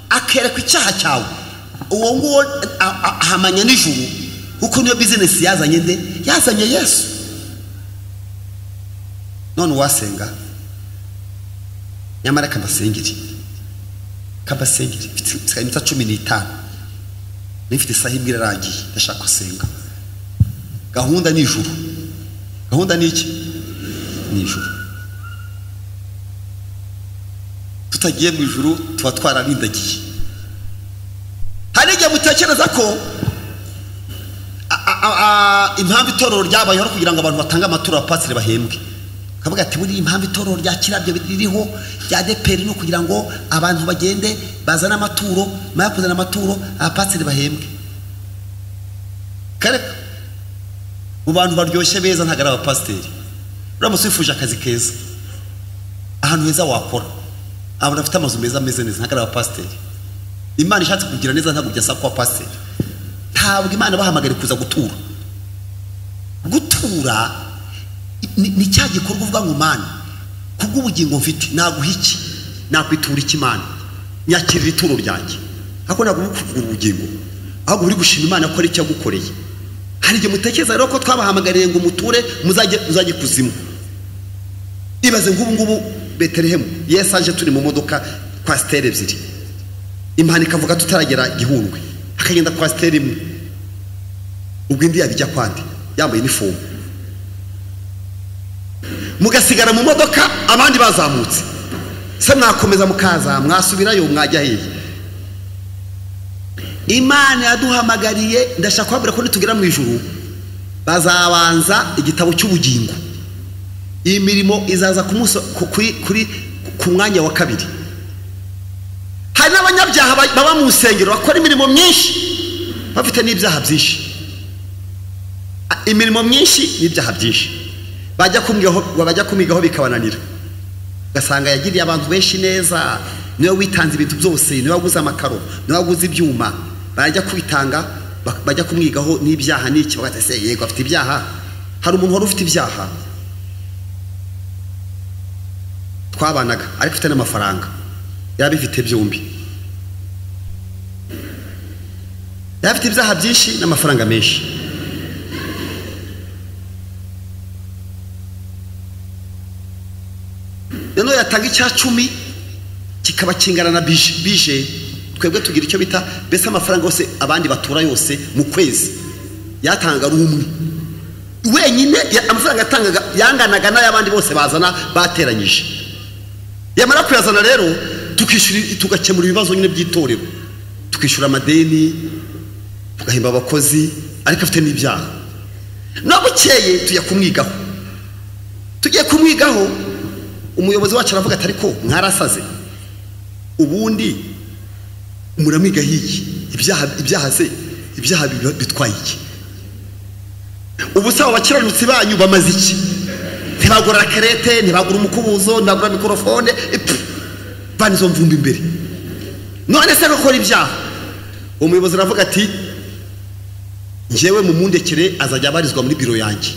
akerekwa icyaha cyawe, uwo nguwo ahamanya n'ijuru, kuko niyo business yazanye nde? Yazanye Yesu. None uwasenga nyamara kabasengeri, kabasengeri mfite iminota 15, nifite isaha imwe irarangiye, ndashaka gusenga. Gahunda ni ijuru. Gahunda ni iki? Ni ijuru. Tutagiye mu ijuru tuba twararindagiye. Hari igihe mutekereza ko impamvu itorero ryabayeho kugira ngo abantu batange amaturo abapasiteri bahembwe. Kavuga ati buri impamvu itorero rya Kirabyo ririho rya DPR no kugira ngo abantu bagende bazana amaturo, maya kuzana amaturo abapasiteri bahembwe. Kare mu bantu baryoshye beza ntabwo ari abapasiteri. Uramutse wifuje akazi keza, ahantu heza wakora, abantu bafite amazu meza ameze neza, ntabwo ari abapasiteri. Imana ishatse kugira neza ntabwo byasaba kuba pasiteri. Ntabwo Imana bahamagara kuza gutura. Gutura ni cya gikorwa uvuga ngo Mana kubw'ubugingo mfite naguha iki, nakwitura iki Mana, nyakirira ituro ryanjye. Ariko ntabwo kuvuga ubugingo. Ahubwo uri gushima Imana ko ari icyo yagukoreye. Hari igihe mutekereza rero ko twabahamagariye ngo muture muzajye kuzimu. Ibaze nk'ubu ngubu Betelehemu, Yesu aje turi mu modoka kwasiteri ebyiri, impanuka ikavuga tutaragera Gihundwe, akagenda kwasiteri imwe, ubwo indi yabijya kwande yambaye inifomu, mugasigara mu modoka abandi bazamutse. Se mwakomeza mukaza, mwasubirayo, mwajya hehe? Imana yaduhamagariye, ndashaka kubabwira ko nitugera mu ijuru bazabanza igitabo cy'ubugingo. Iyi mirimo izaza ku mwanya wa kabiri. Hari n'abanyabyaha baba mu nsengero bakora imirimo myinshi bafite n'ibyaha byinshi. Imirimo myinshi n'ibyaha byinshi, bajya kumwigaho bikabananira. Ugasanga yagiriye abantu benshi neza, niwe witanze ibintu byose, niwe waguze amakaro, niwe waguze ibyuma, bajya kwitanga, bajya kumwigaho n'ibyaha n'iki, bagati se yego afite ibyaha. Hari umuntu wari ufite ibyaha twabanaga ariko ufite n'amafaranga, yarabifite byombi, yarafite ibyaha byinshi n'amafaranga menshi. Noneho yatanga icya 10 kikaba kingana na bije. Twebwe tugira icyo bita mbese amafaranga yose abandi batura yose mu kwezi yatanga ari umwe wenyine. Amafaranga yatangaga yanganaga n'ay'abandi bose bazana bateranyije. Yamara kuyazana rero tukishyura, tugakemura ibibazo nyine by'itorero, tukishyura amadeni, tugahemba abakozi, ariko afite n'ibyaha. No bukeye tujya kumwigaho, tugiye kumwigaho umuyobozi wacu aravuga ati ariko mwarasaze, ubundi muramwiga hiki? Ibyaha se, ibyaha bitwaye iki? Ubu se abakiranutsi banyu bamaze iki? Ntibagura kerete, ntibagura umukubuzo, ntibagura mikrofone, bani zo mvumba imbere. None se gukora ibyaha? Umuyobozi aravuga ati njyewe mumundekere azajya abarizwa muri biro yanjye.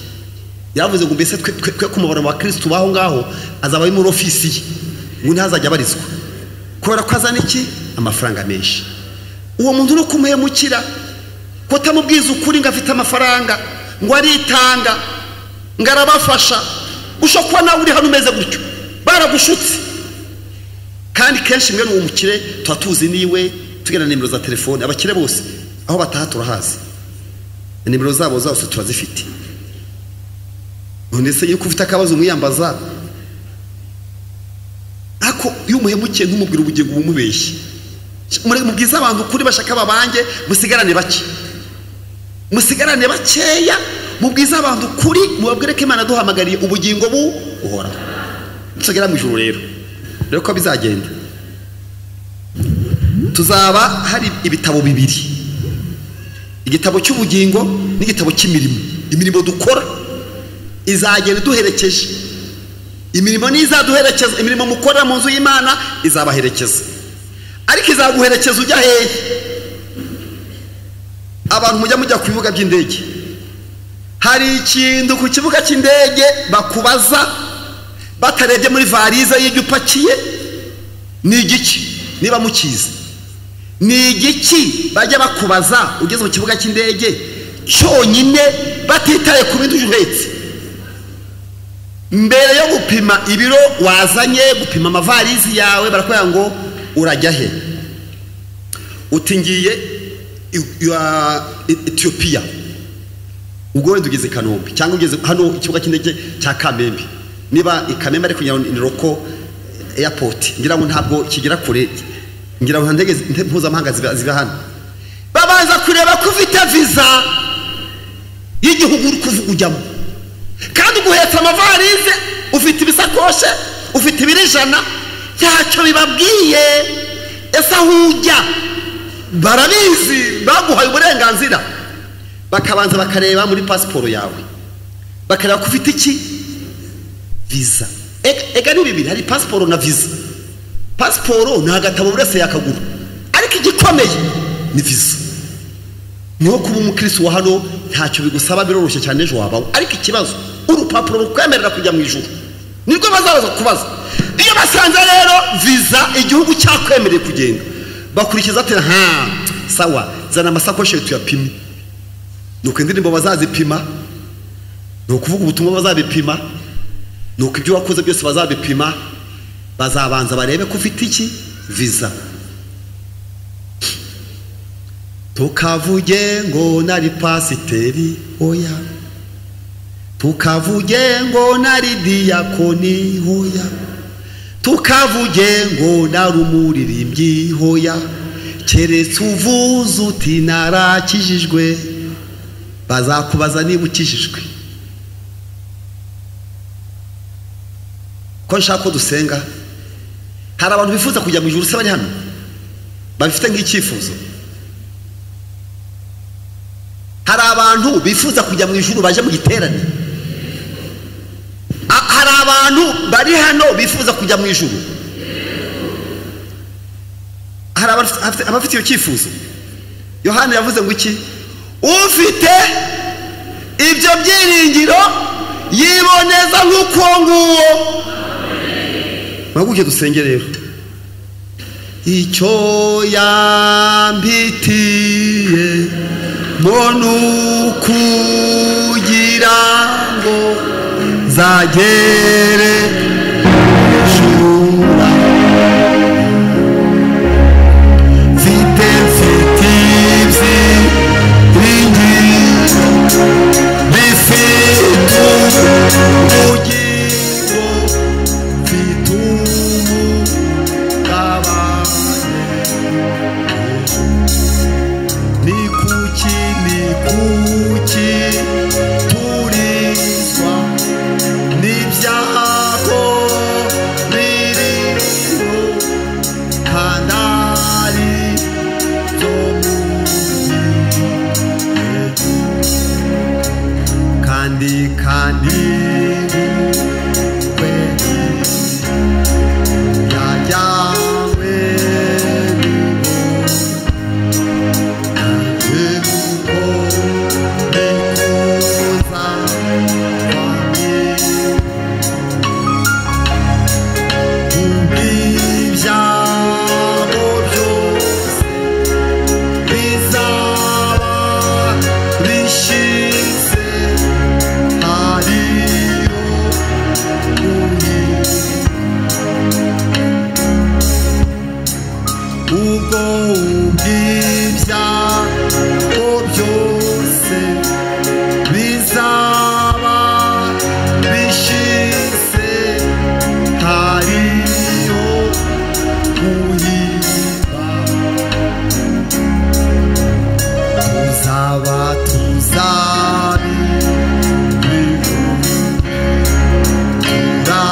Yavuze ngo mbese twe kumubara wa Kristo baho ngaho azaba ari muri ofisi ye, ngo ntazajya abarizwa kubera ko azana iki? Amafaranga menshi. Uwo muntu no kumuhemukira, ko atamubwiza ukuri ngo afite amafaranga, ngo aritanga, ngo arabafasha. Ushobora kuba nawe uri hano umeze gutyo, baragushutse. Kandi kenshi mwene uwo mukire tuba tuzi niwe, tugena nimero za telefone. Abakire bose aho bataha turahazi, nimero zabo zose turazifite. None se yuko ufite akabazo umwiyambaza, ako iyo umuhemukiye ntumubwira ubugingo bumubeshye. Mubwiza abantu kuri bashaka babange, musigarane bake, musigarane bakeya. Mubwiza abantu kuri, mubabwire ko Imana duhamagariye ubugingo buhoraho. Tugera mu ijuru rero ko bizagenda, tuzaba hari ibitabo bibiri, igitabo cy'ubugingo n'igitabo cy'imirimo. Imirimo dukora izagenda duherekeje, imirimo nizaduherekeza, imirimo mukora mu nzu y'Imana izabaherekeza. Ariko izaguherekeza ujya hehe? Abantu mujya ku bibuga by'indege, hari ikintu ku kibuga cy'indege bakubaza batarebye muri varize y'ibyo upakiye, ni igiki? Niba mukizi ni igiki bajya bakubaza ugeze mu kibuga cy'indege cyonyine, batitaye ku bintu uhetse? Mbere yo gupima ibiro wazanye, gupima amavarizi yawe, barakubwira ngo urajya he? Uti ngiye Ethiopia. Ubwo wenda ugeze Kanombe cyangwa ugeze hano ikibuga cy'indege cya Kamembe, niba i Kamembe ariko ni Roko airport, ngira ngo ntabwo kigera kure, ngira ngo ndege mpuzamahanga ziba hano. Babanza kureba ko ufite visa y'igihugu uri kuvuga ujyamo, kandi uguhetsa amavarize, ufite ibisakoshe, ufite ibiro 100, ntacyo bibabwiye. Ese aho ujya barabizi, baguhaye uburenganzira. Bakabanza bakareba muri pasiporo yawe, bakareba ko ufite iki? Visa. Ega ni bibiri, hari pasiporo na visa. Pasiporo ni agatabo buri wese yakagura, ariko igikomeye ni visa. Niho kuba umukristo wa hano ntacyo bigusaba, biroroshye cyane, ejo wabaho. Ariko ikibazo, urupapuro rukwemerera kujya mu ijuru nirwo bazabaza kubaza. Iyo basanze rero visa igihugu cyakwemereye kugenda, bakurikiza ati ha Sawa, zana amasakoshi tuyapime. Nuko indirimbo bazazipima, nuko kuvuga ubutumwa bazabipima, nuko ibyo wakoze byose bazabipima. Bazabanza barebe ko ufite iki visa. Tukavuge ngo nari pasiteri, oya. Tukavuge ngo nari diyakoni, oya. Tukavuge ngo nari umuririmbyi, oya. Keretse uvuze uti narakijijwe, bazakubaza niba ukijijwe. Ko nshaka ko dusenga, hari abantu bifuza kujya mu ijuru se bari hano babifite nk'icyifuzo? Hari abantu bifuza kujya mu ijuru baje mu giterane? Hari abantu bari hano bifuza kujya mu ijuru? Hari abafite iyo cyifuzo? Yohana yavuze ngo iki? Ufite ibyo byiringiro yiboneza nk'uko nguwo. Muhaguruke dusenge rero. Icyo yambitiye mbona ukugira ngo nzagere ijuru, mfite ibyiringiro bifite ubugingo, mfite umugabane. Ni kuki, ni kuki turizwa n'ibyago biriho kandi ari byo mu kandi kandi kweli yajyawe ubwo ubw'ibyago byose bizaba bishize, hariyo kuyiba. Tuzaba tuzabihura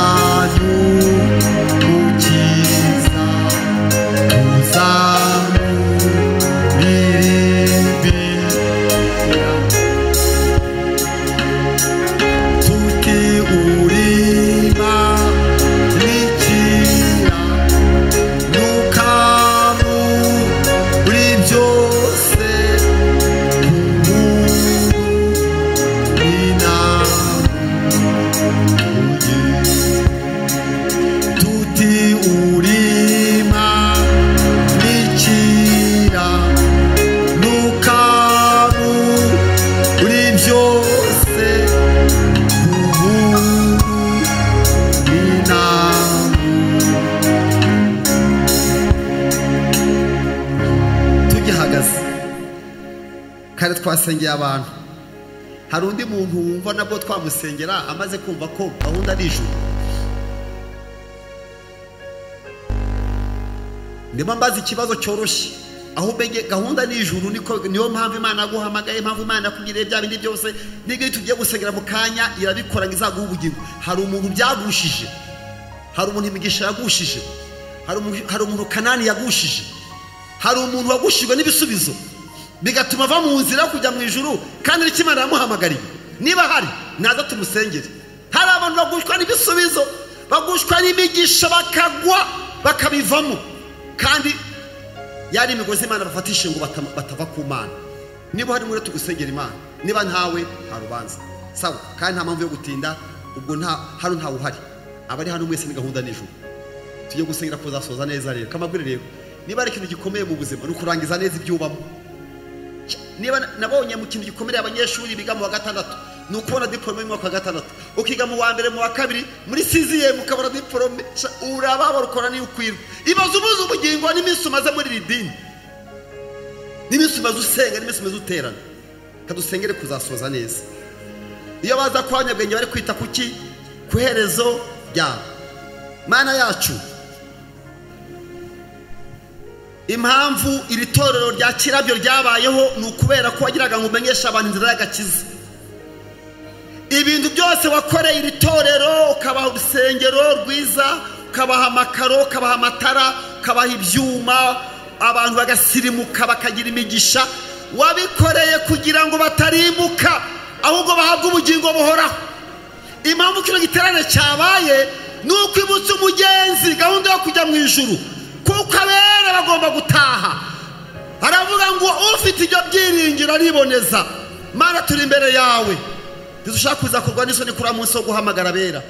tuzamuririmbira, tuti urima nikira nukamu uri byose tuti urima nikira nukamu uri byose tugihagaze kare twasengeye abantu. Hari undi muntu wumva nabwo twamusengera amaze kumva ko gahunda ari ijuru? Ndimo mbaza ikibazo cyoroshye, aho umenye gahunda ni ijuru, niko niyo mpamvu Imana yaguhamagaye, impamvu Imana yakugiriye bya bindi byose, n'ibyo tugiye gusengera mu kanya irabikora ngo izaguhe ubugingo. Hari umuntu byagushije, hari umuntu imigisha yagushije, hari umuntu Kanani yagushije, hari umuntu wagushijwe n'ibisubizo bigatuma ava mu nzira yo kujya mu ijuru kandi icyo Imana yamuhamagariye. Niba hari naza tumusengere. Hari abantu bagushwa n'ibisubizo, bagushwa n'imigisha, bakagwa bakabivamo, kandi yari imigozi Imana bafatishe ngo batava ku Mana. Niba hari muri tugusengera Imana, niba ntawe nta rubanza. Sawa, kandi nta mpamvu yo gutinda, ubwo nta hano ntawe uhari. Abari hano mwese ni gahunda nijoro. Tujye gusengera kuzasoza neza rero. Kamabwire rero, Niba ari ikintu gikomeye mu buzima ni ukurangiza neza ibyo ubamo. Niba nabonye mu kintu gikomeye abanyeshuri biga mu wa gatandatu ni ukubona diporome y'umwaka wa gatandatu, ukiga mu wa mbere, mu wa kabiri, muri sixième ukabona diporome, urababara ukora niyo ukwirwa. Ibaze ubuze ubugingo n'iminsi umaze muri iri dini, n'iminsi umaze usenga, n'iminsi umaze uterana. Kadusengere kuzasoza neza. Iyo baza kwa nyabwenge bari kwita kuki? Ku herezo ryabo. Mana yacu, impamvu iri torero rya Kirabyo ryabayeho ni ukubera ko wagiraga ngo umenyeshe abantu inzira y'agakiza. Ibintu byose wakoreye iri torero, ukabaha urusengero rwiza, ukabaha amakaro, ukabaha amatara, ukabaha ibyuma, abantu bagasirimuka bakagira imigisha, wabikoreye kugira ngo batarimbuka ahubwo bahabwe ubugingo buhoraho. Impamvu kino giterane cyabaye ni ukwibutsa umugenzi gahunda yo kujya mu ijuru, kuko abera bagomba gutaha. Aravuga ngo ufite ibyo byiringiro ariboneza. Mana, turi imbere yawe, ntidushaka kuza kurwa n'isoni kuri munsi wo guhamagara abera.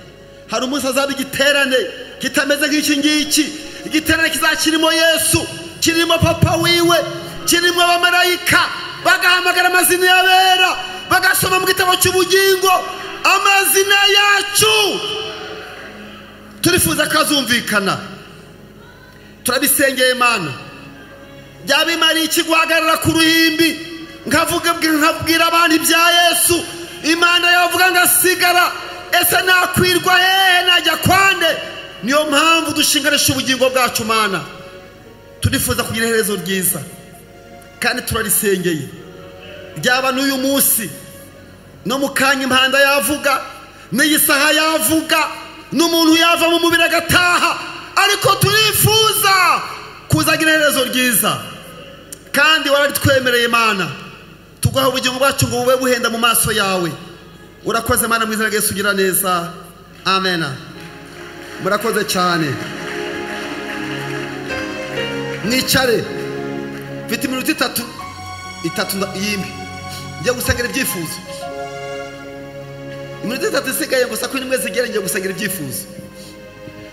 Hari umunsi azaba igiterane kitameze nk'iki ngiki, igiterane kizakirimo Yesu, kirimo papa wiwe, kirimo abamarayika, bagahamagara amazina y'abera, bagasoma mu gitabo cy'ubugingo amazina yacu. Turifuza ko azumvikana. Turabisengeye Mana. Byaba iki guhagarara ku ruhimbi nkavuga nkabwira abantu ibya Yesu, Imana yavuga ngasigara, ese nakwirwa hehe, najya kwande? Niyo mpamvu dushinganisha ubugingo bwacu Mana. Turifuza kugira iherezo ryiza kandi turarisengeye. Byaba n'uyu munsi no mu kanya impanda yavuga, n'iyi saha yavuga, n'umuntu yava mu mubiri agataha, ariko turifuza kuzagira iherezo ryiza. Kandi wararitwemereye Mana, tuguha ubugingo bwacu ngo bube buhenda mu maso yawe. Urakoze Mana, mu izina rya Yesu ugira neza. Amen. Murakoze cyane. Mwicare. Mfite iminota itatu yimbi ngiye gusengera ibyifuzo. Iminota itatu isigaye gusa ko nimwe zigere ngiye gusengera ibyifuzo.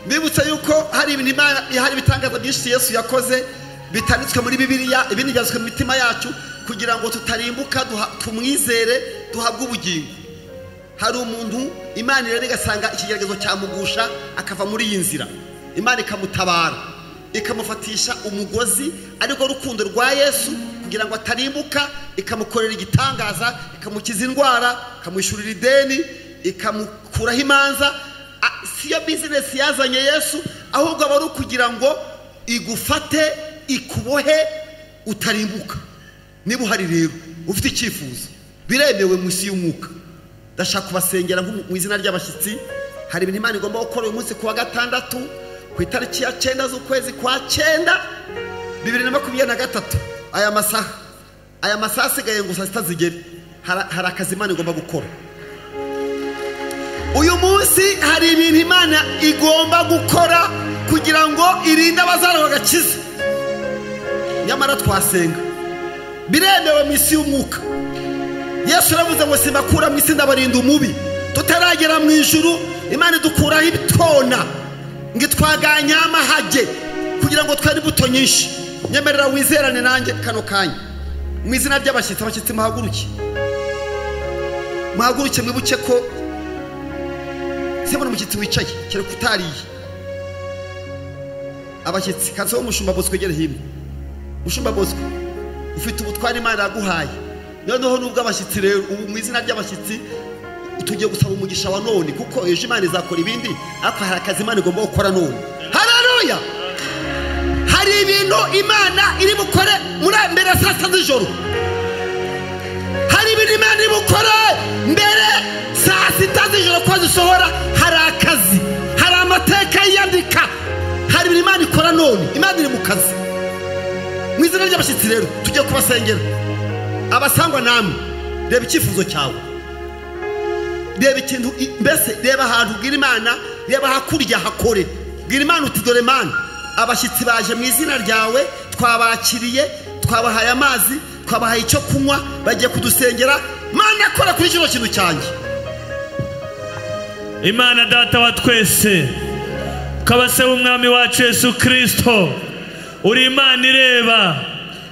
Mbibutsa yuko hari ibintu Imana, hari ibitangaza byinshi Yesu yakoze bitanditswe muri Bibiliya, ibindi byanditswe mu mitima yacu kugira ngo tutarimbuka, tumwizere duhabwe ubugingo. Hari umuntu Imana rero igasanga ikigeragezo cyamugusha akava muri iyi nzira, Imana ikamutabara ikamufatisha umugozi ariko rukundo rwa Yesu kugira ngo atarimbuka, ikamukorera igitangaza, ikamukiza indwara, ikamwishyurira ideni, ikamukuraho imanza. Siyo business yazanye Yesu, ahubwo aba ari ukugira ngo igufate ikubohe utarimbuka. Niba uhari rero ufite icyifuzo, biremewe mu isi y'umwuka. Ndashaka kubasengera mu izina ry'abashyitsi. Hari ibintu Imana igomba gukora uyu munsi ku wa gatandatu ku itariki ya 9 z'ukwezi kwa 9 2023. Aya masaha asigaye ngo saa sita zigere, hari akazi Imana igomba gukora uyu munsi. Hari ibintu Imana igomba gukora kugira ngo irinde abazarwa agakiza. Nyamara twasenga, biremewe mu isi y'umwuka. Yesu aravuze ngo simbakura mu isi ndabarinda umubi. Tutaragera mu ijuru Imana idukuraho ibitona ngo itwaganye amahage kugira ngo twere imbuto nyinshi. Nyemerera wizerane nanjye kano kanya mu izina ry'abashyitsi. Abashyitsi muhaguruke, muhaguruke, mwibuke ko sebona umushyitsi wicaye kereka utariye. Abashyitsi kanse umushumba Bosco egere hino. Mushumba Bosco, ufite ubutware Imana yaguhaye. Noneho nubwo abashyitsi rero ubu mu izina ry'abashyitsi tugiye gusaba umugisha wa none, kuko ejo Imana izakora ibindi, ariko hari akazi Imana igomba gukora none. Haleluya! Hari ibintu Imana iri bukore muri mbere ya saa sita z'ijoro. Hari ibintu Imana iri bukore mbere saa sita z'ijoro ko zisohora. Hari akazi, hari amateka yiyandika, hari ibintu Imana ikora none. Imana iri mu kazi. Mu izina ry'abashyitsi rero tugiye kubasengera. Abasangwa namwe, reba icyifuzo cyawe, reba ikintu mbese, reba ahantu ubwira Imana, reba hakurya hakore. Bwira Imana uti dore Mana, abashyitsi baje mu izina ryawe, twabakiriye, twabahaye amazi, twabahaye icyo kunywa, bagiye kudusengera. Mana, kora kuri kino kintu cyanjye. Imana data wa twese, ukaba se w'umwami wacu Yesu Kristo, Uri Imana ireba,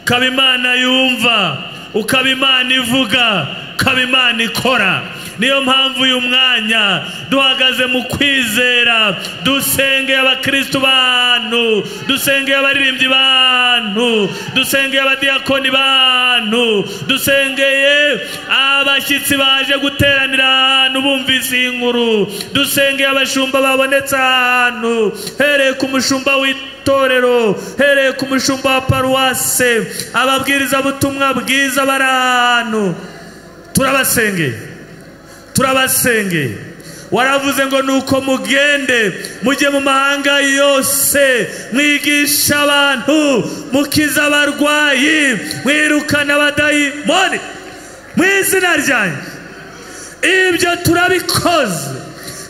ukaba Imana yumva, ukaba Imana ivuga, ukaba Imana ikora. Niyo mpamvu uyu mwanya duhagaze mu kwizera, dusengeye abakristu bantu, dusengeye abaririmbyi bantu, dusengeye abadiyakoni bantu, dusengeye abashyitsi baje guteranira ahantu bumvise iyi nkuru, dusengeye abashumba babonetse ahantu, hereye ku mushumba w'itorero, hereye ku mushumba wa paruwase, ababwirizabutumwa bwiza bari ahantu, turabasengeye, turabasengeye. Waravuze ngo nuko mugende mujye mu mahanga yose, mwigisha abantu, mukiza abarwayi, mwirukana abadayimoni mu izina ryanjye. Ibyo turabikoze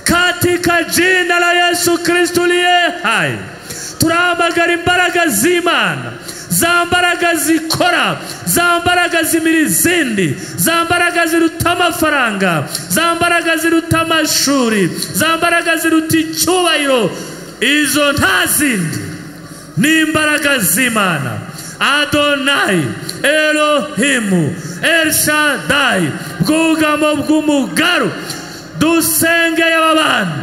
katika jina la Yesu Kristo liye hai. Turahamagara imbaraga z'Imana, za mbaraga zikora, za mbaraga zimira izindi, za mbaraga ziruta amafaranga, za mbaraga ziruta amashuri, za mbaraga ziruta icyubahiro, izo nta zindi ni imbaraga z'Imana. Adonai Elohimu El Shaddai, bwugamo bw'umugaru, dusengeye aba bantu.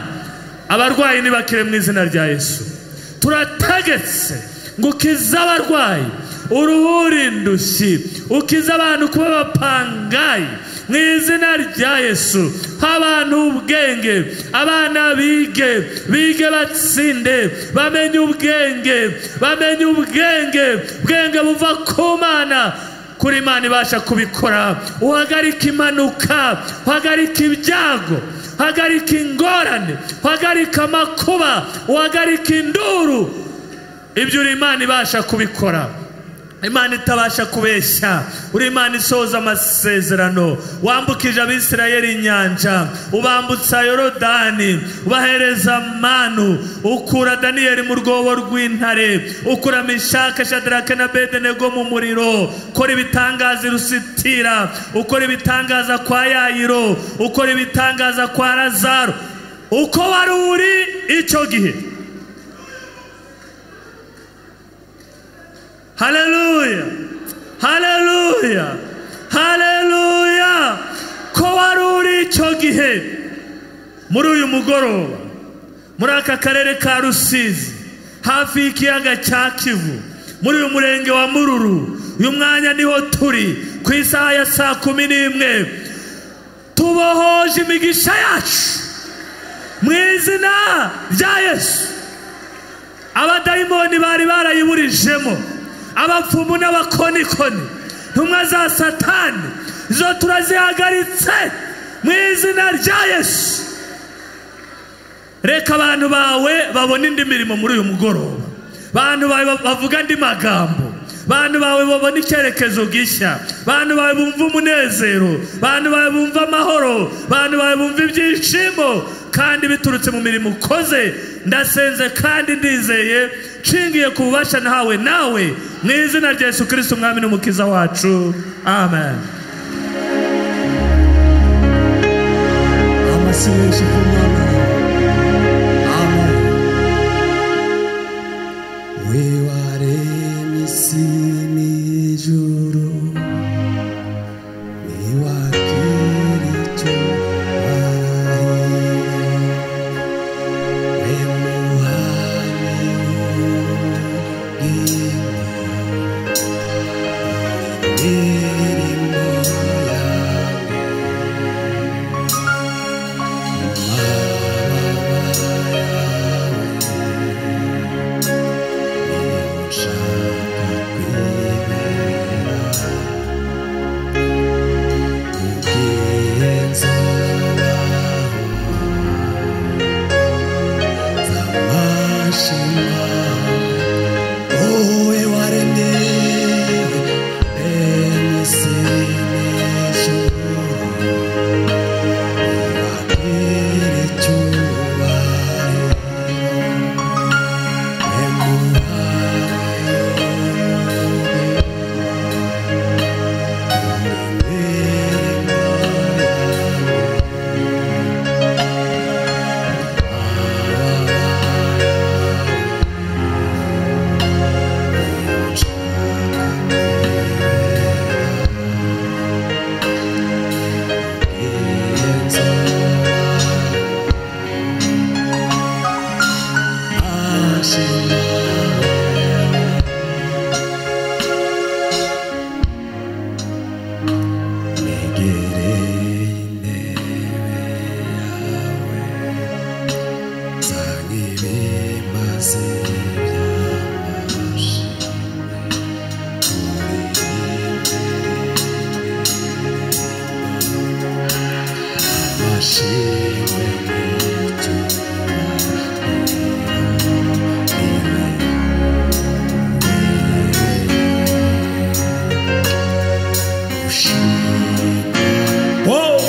Abarwayi nibakire mu izina rya Yesu. Turategetse ngo ukize abarwayi, uruhure indushyi, ukize abantu kuba abapangayi mu izina rya Yesu. Abantu ubwenge, abana bige, bige batsinde, bamenye ubwenge, bamenye ubwenge, ubwenge buva ku Mana, kuri Imana ibasha kubikora. Uhagarike impanuka, uhagarike ibyago, uhagarike ingorane, uhagarike amakuba, uhagarike induru. Ibyo uri Imana ibasha kubikora. Imana itabasha kubeshya, uri Imana isohoza amasezerano. Wambukije Abisirayeli inyanja, ubambutsa Yorodani, ubahereza manu, ukura Daniyeli mu rwobo rw'intare, ukura Meshaki, Shadraka na Abedenego mu muriro. Ukora ibitangaza i Lusitira, ukora ibitangaza kwa Yayiro, ukora ibitangaza kwa Lazaro. Uko wari uri icyo gihe. Haleluya, haleluya, haleluya. Ko wari uri icyo gihe, muri uyu mugoroba, muri aka karere ka Rusizi, hafi y'ikiyaga cya Kivu, muri uyu murenge wa Mururu, uyu mwanya niho turi ku isaha ya 11:00. Tubohoje imigisha yacu mu izina rya Yesu. Abadayimoni bari barayiburijemo, abapfumu n'abakonikoni, ntumwa za Satani zo turazihagaritse mu izina rya Yesu. Reka abantu bawe babone indi mirimo muri uyu mugoroba, abantu bawe bavuga andi magambo, bantu bawe babone icyerekezo gishya, bantu bawe bumva umunezero, bantu bawe bumva amahoro, bantu bawe bumva ibyishimo, kandi biturutse mu mirimo ukoze. Ndasenze kandi ndizeye, nshingiye ku bubasha nahawe nawe, mu izina rya Yesu Kristo Umwami n'Umukiza wacu, amen. Amashyi menshi ku Mana. Amen. We waremye isi n'ijuru, ntiwagira icyo wahira, we muhami w'ubugingo, imirimo yawe. Amashimwe negereye intebe yawe nsanga ibimaze by'amashimwe amashimwe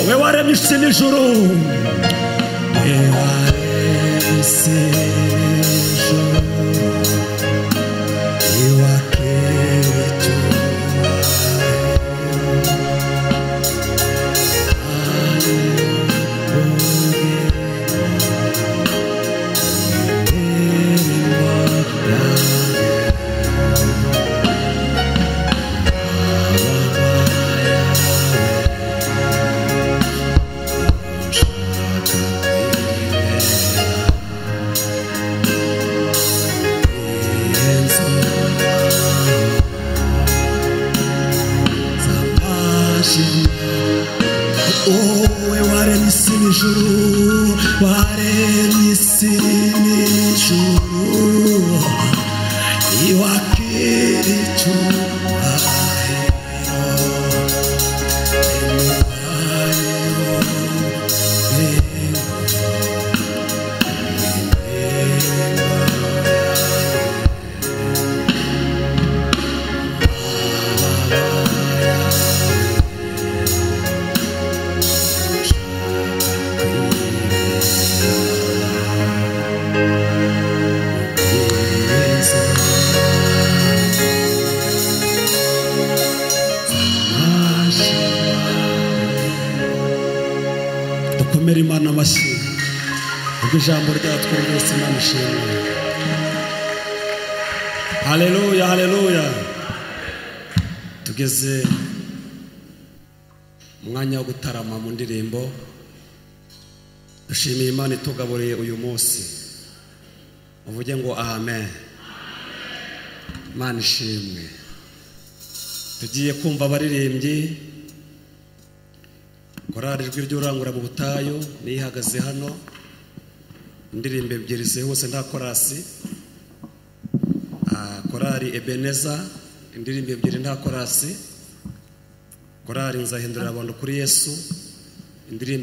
We waremye isi n'ijuru, we waremye isi n'ijuru, iwakira icyubahiro, imirimo yawe wowe waremye isi n'ijuru, waremye isi n'ijuru, iwakira icyubahiro, dukomere Imana amashyi ubwo ijambo ryatwumvise. Imana ishimwe. Haleluya, haleluya. Tugeze umwanya wo gutarama mu ndirimbo. Dushimiye Imana itugaburiye uyu munsi. Uvuge ngo amen. Imana ishimwe. Tugiye kumva abaririmbyi korali Ijwi ry'Urangura mu butayu niyo ihagaze hano, indirimbo ebyiri zihuse nta korasi. Korali Ebeneza indirimbo ebyiri nta korasi. Korali Nzahindurira abantu kuri Yesu indirimbo